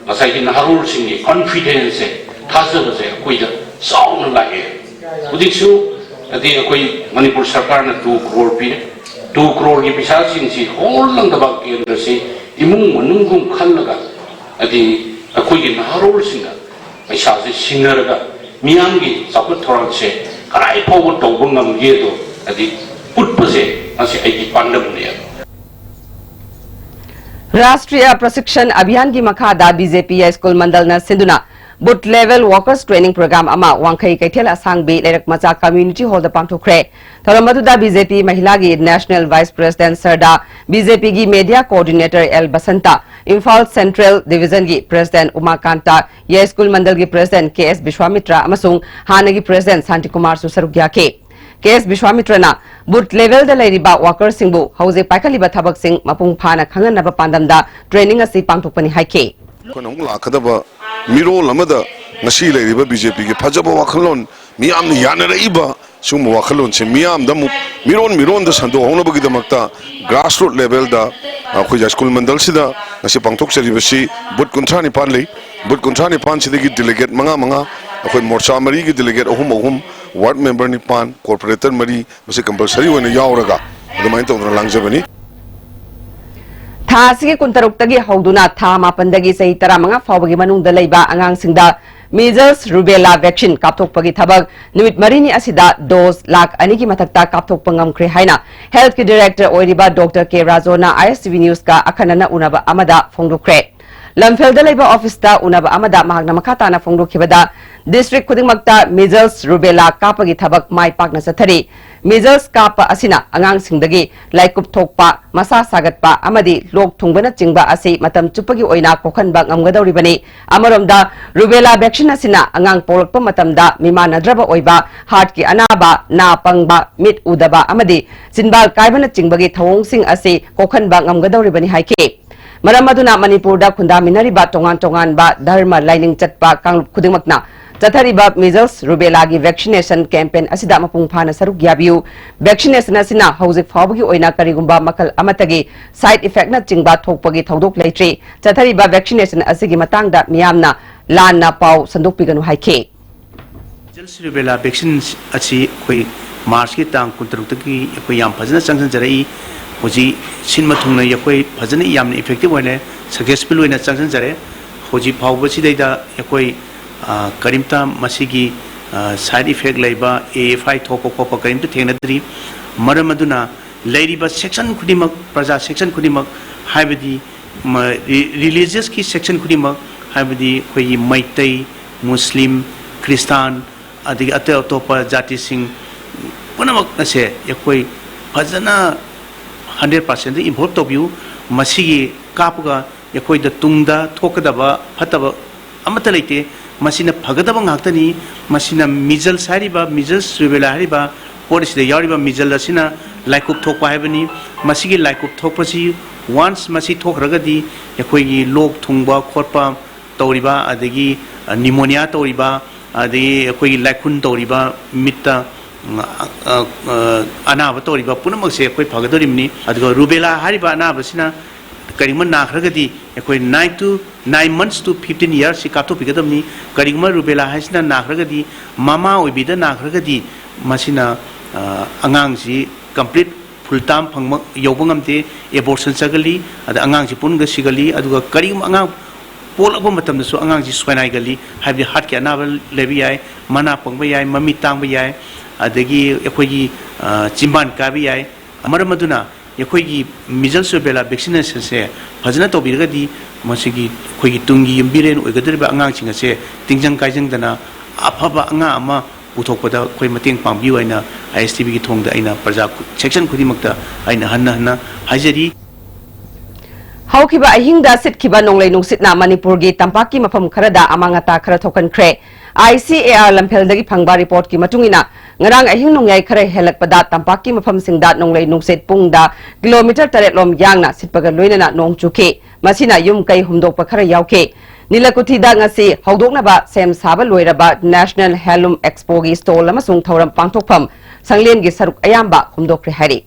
ꯉꯁꯥꯏꯒꯤ ꯅꯍꯥꯔꯣꯜꯁꯤꯡꯒꯤ ꯀꯟꯐꯤꯗꯦꯟꯁꯁꯦ, ꯊꯥꯖꯕꯁꯦ ꯑꯩꯈꯣꯏꯗ ꯆꯥꯎꯅ ꯂꯥꯛꯑꯦ꯫ ꯍꯧꯖꯤꯛꯁꯨ ꯍꯥꯏꯗꯤ ꯑꯩꯈꯣꯏ ꯃꯅꯤꯄꯨꯔ ꯁꯔꯀꯥꯔꯅ ꯇꯨ ꯀ꯭ꯔꯣꯔ ꯄꯤꯔꯦ꯫ ꯇꯨ ꯀ꯭ꯔꯣꯔꯒꯤ ꯄꯩꯁꯥꯁꯤꯡꯁꯤ ꯍꯣꯜ ꯂꯪꯗꯕ ꯀꯦꯟꯗ꯭ꯔꯁꯤ ꯏꯃꯨꯡ ꯃꯅꯨꯡꯒꯨꯝ ꯈꯜꯂꯒ ꯍꯥꯏꯗꯤ ꯑꯩꯈꯣꯏꯒꯤ ꯅꯍꯥꯔꯣꯜꯁꯤꯡꯅ ꯄꯩꯁꯥꯁꯦ ꯁꯤꯟꯅꯔꯒ ꯃꯤꯌꯥꯝꯒꯤ ꯆꯥꯎꯈꯠ ꯊꯧꯔꯥꯡꯁꯦ ꯀꯗꯥꯏ ꯐꯥꯎꯕ ꯇꯧꯕ ꯉꯝꯒꯦꯗꯣ ꯍꯥꯏꯗꯤ ꯎꯠꯄꯁꯦ ꯃꯁꯤ ꯑꯩꯒꯤ ꯄꯥꯟꯗꯝꯅꯦꯕ꯫ ꯔꯥꯁꯇ꯭ꯔꯤꯌꯥ ꯄ꯭ꯔꯁꯤꯛꯁꯟ ꯑꯚꯤꯌꯥꯟꯒꯤ ꯃꯈꯥꯗ ꯕꯤ ꯖꯦ ꯄꯤ ꯌꯥꯏꯁ꯭ꯀꯨꯜ ꯃꯟꯗꯜꯅ ꯁꯤꯟꯗꯨꯅ booth level workers training programme ꯑꯃ ꯋꯥꯡꯈꯩ ꯀꯩꯊꯦꯜ ꯑꯁꯥꯡꯕꯤ ꯂꯩꯔꯛ ꯃꯆꯥ ꯀꯝꯃ꯭ꯌꯨꯅꯤꯇꯤ ꯍꯣꯜꯗ ꯄꯥꯡꯊꯣꯛꯈ꯭ꯔꯦ꯫ ꯊꯧꯔꯝ ꯑꯗꯨꯗ ꯕꯤ ꯖꯦ ꯄꯤ ꯃꯍꯤꯂꯥꯒꯤ national vice president Sarda, B J ꯄꯤꯒꯤ media coordinator L Basanta, Imphal central ꯗꯤꯚꯤꯖꯟꯒꯤ ꯄ꯭ꯔꯦꯁꯤꯗꯦꯟꯠ ꯎꯃꯥꯀꯥꯟꯇ, ꯌꯥꯏꯁ꯭ꯀꯨꯜ ꯃꯟꯗꯜꯒꯤ ꯄ꯭ꯔꯦꯁꯤꯗꯦꯟꯠ ꯀꯦ ꯑꯦꯁ ꯕꯤꯁ꯭ꯋꯥꯃꯤꯇ꯭ꯔ ꯑꯃꯁꯨꯡ ꯍꯥꯟꯅꯒꯤ ꯄ꯭ꯔꯦꯁꯤꯗꯦꯟꯠ ꯁꯥꯟꯇꯤꯀꯨꯃꯥꯔꯁꯨ ꯁꯔꯨꯛ ꯌꯥꯈꯤ꯫ ꯀꯦ ꯑꯦꯁ ꯕꯤꯁ꯭ꯋꯥꯃꯤꯇ꯭ꯔꯅ ꯕꯨꯊ ꯂꯦꯚꯦꯜꯗ ꯂꯩꯔꯤꯕ ꯋꯥꯔꯀꯔꯁꯤꯡꯕꯨ ꯍꯧꯖꯤꯛ ꯄꯥꯏꯈꯠꯂꯤꯕ ꯊꯕꯛꯁꯤꯡ ꯃꯄꯨꯡ ꯐꯥꯅ ꯈꯪꯍꯟꯅꯕ ꯄꯥꯟꯗꯝꯗ ꯇ꯭ꯔꯦꯅꯤꯡ ꯑꯁꯤ ꯄꯥꯡꯊꯣꯛꯄꯅꯤ ꯍꯥꯏꯈꯤ꯫ ꯑꯩꯈꯣꯏꯅ ꯑꯃꯨꯛ ꯂꯥꯛꯀꯗꯕ ꯃꯤꯔꯣꯜ ꯑꯃꯗ ꯉꯁꯤ ꯂꯩꯔꯤꯕ ꯕꯤ ꯖꯦ ꯄꯤꯒꯤ ꯐꯖꯕ ꯋꯥꯈꯜꯂꯣꯟ, ꯃꯤꯌꯥꯝꯅ ꯌꯥꯅꯔꯛꯏꯕ ꯁꯤꯒꯨꯝꯕ ꯋꯥꯈꯜꯂꯣꯟꯁꯦ ꯃꯤꯌꯥꯝꯗ ꯑꯃꯨꯛ ꯃꯤꯔꯣꯟ ꯃꯤꯔꯣꯟꯗ ꯁꯟꯗꯣꯛꯍꯧꯅꯕꯒꯤꯗꯃꯛꯇ ꯒ꯭ꯔꯥꯁꯔꯨꯠ ꯂꯦꯚꯦꯜꯗ ꯑꯩꯈꯣꯏ ꯌꯥꯏꯁ꯭ꯀꯨꯜ ꯃꯟꯗꯜꯁꯤꯗ ꯉꯁꯤ ꯄꯥꯡꯊꯣꯛꯆꯔꯤꯕꯁꯤ ꯕꯨꯊ ꯀꯨꯟꯊ꯭ꯔꯥ ꯅꯤꯄꯥꯟ ꯂꯩ꯫ ꯕꯨꯊ ꯀꯨꯟꯊ꯭ꯔꯥ ꯅꯤꯄꯥꯟꯁꯤꯗꯒꯤ ꯗꯦꯂꯤꯒꯦꯠ ꯃꯉꯥ ꯃꯉꯥ, ꯑꯩꯈꯣꯏ ꯃꯣꯔꯆꯥ ꯃꯔꯤꯒꯤ ꯗꯦꯂꯤꯒꯦꯠ ꯑꯍꯨꯝ ꯑꯍꯨꯝ, ꯋꯥꯔꯗ ꯃꯦꯝꯕꯔ ꯅꯤꯄꯥꯟ, ꯀꯣꯔꯄꯣꯔꯦꯇꯔ ꯃꯔꯤ, ꯃꯁꯤ ꯀꯝꯄꯜꯁꯔꯤ ꯑꯣꯏꯅ ꯌꯥꯎꯔꯒ ꯑꯗꯨꯃꯥꯏꯅ ꯇꯧꯗꯅ ꯂꯥꯡꯖꯕꯅꯤ꯫ ꯊꯥ ꯑꯁꯤꯒꯤ ꯀꯨꯟꯇꯔꯨꯛꯇꯒꯤ ꯍꯧꯗꯨꯅ ꯊꯥ ꯃꯥꯄꯟꯗꯒꯤ ꯆꯍꯤ ꯇꯔꯥꯃꯉꯥ ꯐꯥꯎꯕꯒꯤ ꯃꯅꯨꯡꯗ ꯂꯩꯕ ꯑꯉꯥꯡꯁꯤꯡꯗ measles rubella vaccine ꯀꯥꯞꯊꯣꯛꯄꯒꯤ ꯊꯕꯛ ꯅꯨꯃꯤꯠ ꯃꯔꯤꯅꯤ ꯑꯁꯤꯗ dose ꯂꯥꯈ ꯑꯅꯤꯒꯤ ꯃꯊꯛꯇ ꯀꯥꯞꯊꯣꯛꯄ ꯉꯝꯈ꯭ꯔꯦ ꯍꯥꯏꯅ health ꯀꯤ director ꯑꯣꯏꯔꯤꯕ Doctor K ꯔꯥꯖꯣꯅ I S T V news ꯀ ꯑꯈꯟꯅꯅ ꯎꯅꯕ ꯑꯃꯗ ꯐꯣꯡꯗꯣꯛꯈ꯭ꯔꯦ꯫ ꯂꯝꯐꯦꯜꯗ ꯂꯩꯕ office ꯇ ꯎꯅꯕ ꯑꯃꯗ ꯃꯍꯥꯛꯅ ꯃꯈꯥ ꯇꯥꯅ ꯐꯣꯡꯗꯣꯛꯈꯤꯕꯗ, district ꯈꯨꯗꯤꯡꯃꯛꯇ measles rubella ꯀꯥꯞꯄꯒꯤ ꯊꯕꯛ ꯃꯥꯏ ꯄꯥꯛꯅ ꯆꯠꯊꯔꯤ꯫ Measles ꯀꯥꯞꯄ ꯑꯁꯤꯅ ꯑꯉꯥꯡꯁꯤꯡꯗꯒꯤ ꯂꯥꯏꯀꯨꯞ ꯊꯣꯛꯄ, ꯃꯁꯥ ꯁꯥꯒꯠꯄ ꯑꯃꯗꯤ ꯂꯣꯛ ꯊꯨꯡꯕꯅꯆꯤꯡꯕ ꯑꯁꯤ ꯃꯇꯝ ꯆꯨꯞꯄꯒꯤ ꯑꯣꯏꯅ ꯀꯣꯛꯍꯟꯕ ꯉꯝꯒꯗꯧꯔꯤꯕꯅꯤ꯫ ꯑꯃꯔꯣꯝꯗ, rubella vaccine ꯑꯁꯤꯅ ꯑꯉꯥꯡ ꯄꯣꯛꯂꯛꯄ ꯃꯇꯝꯗ ꯃꯤꯃꯥꯟꯅꯗ꯭ꯔꯕ ꯑꯣꯏꯕ, heart ꯀꯤ ꯑꯅꯥꯕ, ꯅꯥ ꯄꯪꯕ, ꯃꯤꯠ ꯎꯗꯕ ꯑꯃꯗꯤ ꯆꯤꯟꯕꯥꯜ ꯀꯥꯏꯕꯅꯆꯤꯡꯕꯒꯤ ꯊꯧꯑꯣꯡꯁꯤꯡ ꯑꯁꯤ ꯀꯣꯛꯍꯟꯕ ꯉꯝꯒꯗꯧꯔꯤꯕꯅꯤ ꯍꯥꯏꯈꯤ꯫ ꯃꯔꯝ ꯑꯗꯨꯅ ꯃꯅꯤꯄꯨꯔꯗ ꯈꯨꯟꯗꯥꯃꯤꯟꯅꯔꯤꯕ ꯇꯣꯉꯥꯟ ꯇꯣꯉꯥꯟꯕ ꯙꯔꯃ ꯂꯥꯏꯅꯤꯡ ꯆꯠꯄ ꯀꯥꯡꯂꯨꯞ ꯈꯨꯗꯤꯡꯃꯛꯅ ꯆꯠꯊꯔꯤꯕ measles rubella ꯒꯤ vaccination campaign ꯑꯁꯤꯗ ꯃꯄꯨꯡ ꯐꯥꯅ ꯁꯔꯨꯛ ꯌꯥꯕꯤꯌꯨ꯫ Vaccination ꯑꯁꯤꯅ ꯍꯧꯖꯤꯛ ꯐꯥꯎꯕꯒꯤ ꯑꯣꯏꯅ ꯀꯔꯤꯒꯨꯝꯕ ꯃꯈꯜ ꯑꯃꯠꯇꯒꯤ side effect ꯅꯆꯤꯡꯕ ꯊꯣꯛꯄꯒꯤ ꯊꯧꯗꯣꯛ ꯂꯩꯇ꯭ꯔꯤ꯫ ꯆꯠꯊꯔꯤꯕ vaccination ꯑꯁꯤꯒꯤ ꯃꯇꯥꯡꯗ ꯃꯤꯌꯥꯝꯅ ꯂꯥꯟꯅ ꯄꯥꯎ ꯁꯟꯗꯣꯛꯄꯤꯒꯅꯨ ꯍꯥꯏꯈꯤ꯫ Measles rubella vaccine ꯑꯁꯤ ꯑꯩꯈꯣꯏ March ꯀꯤ ꯇꯥꯡ ꯀꯨꯟꯇꯔꯨꯛꯇꯒꯤ ꯑꯩꯈꯣꯏ ꯌꯥꯝ ꯐꯖꯅ ꯆꯪꯁꯤꯟꯖꯔꯛꯏ꯫ ꯍꯧꯖꯤꯛ ꯁꯤꯟꯕ ꯊꯨꯡꯅ ꯑꯩꯈꯣꯏ ꯐꯖꯅ ꯌꯥꯝꯅ effective ꯑꯣꯏꯅ successful ꯑꯣꯏꯅ ꯆꯪꯁꯤꯟꯖꯔꯦ꯫ ꯍꯧꯖꯤꯛ ꯐꯥꯎꯕꯁꯤꯗꯩꯗ ꯑꯩꯈꯣꯏ, ꯑ, ꯀꯔꯤꯝꯇ ꯃꯁꯤꯒꯤ, ꯑ, side effect ꯂꯩꯕ, A F I ꯊꯣꯛꯄ ꯈꯣꯠꯄ ꯀꯔꯤꯝꯇ ꯊꯦꯡꯅꯗ꯭ꯔꯤ꯫ ꯃꯔꯝ ꯑꯗꯨꯅ ꯂꯩꯔꯤꯕ section ꯈꯨꯗꯤꯡꯃꯛ, ꯄ꯭ꯔꯖꯥ section ꯈꯨꯗꯤꯡꯃꯛ, ꯍꯥꯏꯕꯗꯤ ꯔꯤꯂꯤꯖꯤꯌꯁꯀꯤ ꯁꯦꯛꯁꯟ ꯈꯨꯗꯤꯡꯃꯛ, ꯍꯥꯏꯕꯗꯤ ꯑꯩꯈꯣꯏꯒꯤ ꯃꯩꯇꯩ, ꯃꯨꯁꯂꯤꯝ, ꯈ꯭ꯔꯤꯁꯇꯥꯟ, ꯑꯗꯒꯤ ꯑꯇꯩ ꯑꯇꯣꯞꯄ ꯖꯥꯇꯤꯁꯤꯡ ꯄꯨꯝꯅꯃꯛ ꯑꯁꯦ ꯑꯩꯈꯣꯏ ꯐꯖꯅ ꯍꯟꯗ꯭ꯔꯦꯠ ꯄꯥꯔꯁꯦꯟꯗ ꯏꯟꯚꯣꯜꯕ ꯇꯧꯕꯤꯌꯨ꯫ ꯃꯁꯤꯒꯤ ꯀꯥꯞꯄꯒ ꯑꯩꯈꯣꯏꯗ ꯇꯨꯡꯗ ꯊꯣꯛꯀꯗꯕ ꯐꯠꯇꯕ ꯑꯃꯠꯇ ꯂꯩꯇꯦ꯫ ꯃꯁꯤꯅ ꯐꯒꯗꯕ ꯉꯥꯛꯇꯅꯤ꯫ ꯃꯁꯤꯅ ꯃꯤꯖꯜꯁ ꯍꯥꯏꯔꯤꯕ, ꯃꯤꯖꯜꯁ ꯔꯨꯕꯦꯂꯥ ꯍꯥꯏꯔꯤꯕ ꯄꯣꯠ ꯑꯁꯤꯗ ꯌꯥꯎꯔꯤꯕ ꯃꯤꯖꯜ ꯑꯁꯤꯅ ꯂꯥꯏꯀꯨꯞ ꯊꯣꯛꯄ ꯍꯥꯏꯕꯅꯤ꯫ ꯃꯁꯤꯒꯤ ꯂꯥꯏꯀꯨꯞ ꯊꯣꯛꯄꯁꯤ ꯋꯥꯟꯁ ꯃꯁꯤ ꯊꯣꯛꯈ꯭ꯔꯒꯗꯤ ꯑꯩꯈꯣꯏꯒꯤ ꯂꯣꯛ ꯊꯨꯡꯕ ꯈꯣꯠꯄ ꯇꯧꯔꯤꯕ, ꯑꯗꯒꯤ ꯅꯤꯃꯣꯅꯤꯌꯥ ꯇꯧꯔꯤꯕ, ꯑꯗꯒꯤ ꯑꯩꯈꯣꯏꯒꯤ ꯂꯥꯏꯈꯨꯟ ꯇꯧꯔꯤꯕ, ꯃꯤꯠꯇ, ꯑ, ꯑ, ꯑ, ꯑꯅꯥꯕ ꯇꯧꯔꯤꯕ ꯄꯨꯝꯅꯃꯛꯁꯦ ꯑꯩꯈꯣꯏ ꯐꯒꯗꯧꯔꯤꯕꯅꯤ꯫ ꯑꯗꯨꯒ ꯔꯨꯕꯦꯂꯥ ꯍꯥꯏꯔꯤꯕ ꯑꯅꯥꯕꯁꯤꯅ ꯀꯔꯤꯒꯨꯝꯕ ꯅꯥꯈ꯭ꯔꯒꯗꯤ ꯑꯩꯈꯣꯏ nine to nine months to fifteen years ꯁꯤ ꯀꯥꯞꯊꯣꯛꯄꯤꯒꯗꯕꯅꯤ꯫ ꯀꯔꯤꯒꯨꯝꯕ ꯔꯨꯕꯦꯂꯥ ꯍꯥꯏꯁꯤꯅ ꯅꯥꯈ꯭ꯔꯒꯗꯤ, ꯃꯃꯥ ꯑꯣꯏꯕꯤꯗ ꯅꯥꯈ꯭ꯔꯒꯗꯤ, ꯃꯁꯤꯅ, ꯑ, ꯑꯉꯥꯡꯁꯤ ꯀꯝꯄ꯭ꯂꯤꯠ ꯐꯨꯜ ꯇꯥꯔꯝ ꯐꯪꯕ ꯌꯧꯕ ꯉꯝꯗꯦ, ꯑꯦꯕꯣꯔꯁꯟ ꯆꯠꯀꯜꯂꯤ, ꯑꯗ ꯑꯉꯥꯡꯁꯤ ꯄꯨꯟꯒ ꯁꯤꯒꯜꯂꯤ꯫ ꯑꯗꯨꯒ ꯀꯔꯤꯒꯨꯝꯕ ꯑꯉꯥꯡ ꯄꯣꯛꯂꯛꯄ ꯃꯇꯝꯗꯁꯨ ꯑꯉꯥꯡꯁꯤ ꯁꯣꯏꯅꯥꯏꯒꯜꯂꯤ, ꯍꯥꯏꯕꯗꯤ ꯍꯥꯔꯠꯀꯤ ꯑꯅꯥꯕ ꯂꯩꯕ ꯌꯥꯏ, ꯃꯅꯥ ꯄꯪꯕ ꯌꯥꯏ, ꯃꯃꯤꯠ ꯇꯥꯡꯕ ꯌꯥꯏ, ꯑꯗꯒꯤ ꯑꯩꯈꯣꯏꯒꯤ, ꯑ, ꯆꯤꯝꯕꯥꯟ ꯀꯥꯏꯕ ꯌꯥꯏ꯫ ꯃꯔꯝ ꯑꯗꯨꯅ ꯑꯩꯈꯣꯏꯒꯤ ꯃꯤꯖꯜꯁ ꯔꯨꯕꯦꯂꯥ ꯚꯦꯛꯁꯤꯅꯦꯁꯟꯁꯦ ꯐꯖꯅ ꯇꯧꯕꯤꯔꯒꯗꯤ ꯃꯁꯤꯒꯤ ꯑꯩꯈꯣꯏꯒꯤ ꯇꯨꯡꯒꯤ ꯌꯨꯝꯕꯤꯔꯦꯟ ꯑꯣꯏꯒꯗꯧꯔꯤꯕ ꯑꯉꯥꯡꯁꯤꯡ ꯑꯁꯦ ꯇꯤꯡꯖꯪ ꯀꯥꯏꯖꯪꯗꯅ ꯑꯐꯕ ꯑꯉꯥꯡ ꯑꯃ ꯄꯨꯊꯣꯛꯄꯗ ꯑꯩꯈꯣꯏ ꯃꯇꯦꯡ ꯄꯥꯡꯕꯤꯌꯨ ꯍꯥꯏꯅ ꯑꯥꯏ ꯑꯦꯁ ꯇꯤ ꯚꯤꯒꯤ ꯊꯣꯡꯗ ꯑꯩꯅ ꯄ꯭ꯔꯖꯥ ꯁꯦꯛꯁꯟ ꯈꯨꯗꯤꯡꯃꯛꯇ ꯑꯩꯅ ꯍꯟꯅ ꯍꯟꯅ ꯍꯥꯏꯖꯔꯤ꯫ ꯍꯧꯈꯤꯕ ꯑꯍꯤꯡꯗ ꯁꯤꯠꯈꯤꯕ ꯅꯣꯡꯂꯩ ꯅꯨꯡꯁꯤꯠꯅ ꯃꯅꯤꯄꯨꯔꯒꯤ ꯇꯝꯄꯥꯛꯀꯤ ꯃꯐꯝ ꯈꯔꯗ ꯑꯃꯥꯡ ꯑꯇꯥ ꯈꯔ ꯊꯣꯛꯍꯟꯈ꯭ꯔꯦ꯫ ꯑꯥꯏ ꯁꯤ ꯑꯦ ꯑꯥꯔ ꯂꯝꯐꯦꯜꯗꯒꯤ ꯐꯪꯕ ꯔꯤꯄꯣꯔꯠꯀꯤ ꯃꯇꯨꯡ ꯏꯟꯅ, ꯉꯔꯥꯡ ꯑꯍꯤꯡ ꯅꯣꯡꯌꯥꯏ ꯈꯔ ꯍꯦꯜꯂꯛꯄꯗ ꯇꯝꯄꯥꯛꯀꯤ ꯃꯐꯝꯁꯤꯡꯗ ꯅꯣꯡꯂꯩ ꯅꯨꯡꯁꯤꯠ ꯄꯨꯡꯗ ꯀꯤꯂꯣꯃꯤꯇꯔ ꯇꯔꯦꯠ ꯂꯣꯝ ꯌꯥꯡꯅ ꯁꯤꯠꯄꯒ ꯂꯣꯏꯅꯅ ꯅꯣꯡ ꯆꯨꯈꯤ꯫ ꯃꯁꯤꯅ ꯌꯨꯝ ꯀꯩ ꯍꯨꯝꯗꯣꯛꯄ ꯈꯔ ꯌꯥꯎꯈꯤ꯫ ꯅꯤꯂꯀꯨꯊꯤꯗ ꯉꯁꯤ ꯍꯧꯗꯣꯛꯅꯕ ꯁꯦꯝ ꯁꯥꯕ ꯂꯣꯏꯔꯕ National Handloom Expoꯒꯤ stall ꯑꯃꯁꯨꯡ ꯊꯧꯔꯝ ꯄꯥꯡꯊꯣꯛꯐꯝ ꯁꯪꯂꯦꯟꯒꯤ ꯁꯔꯨꯛ ꯑꯌꯥꯝꯕ ꯍꯨꯝꯗꯣꯛꯈ꯭ꯔꯦ ꯍꯥꯏꯔꯤ꯫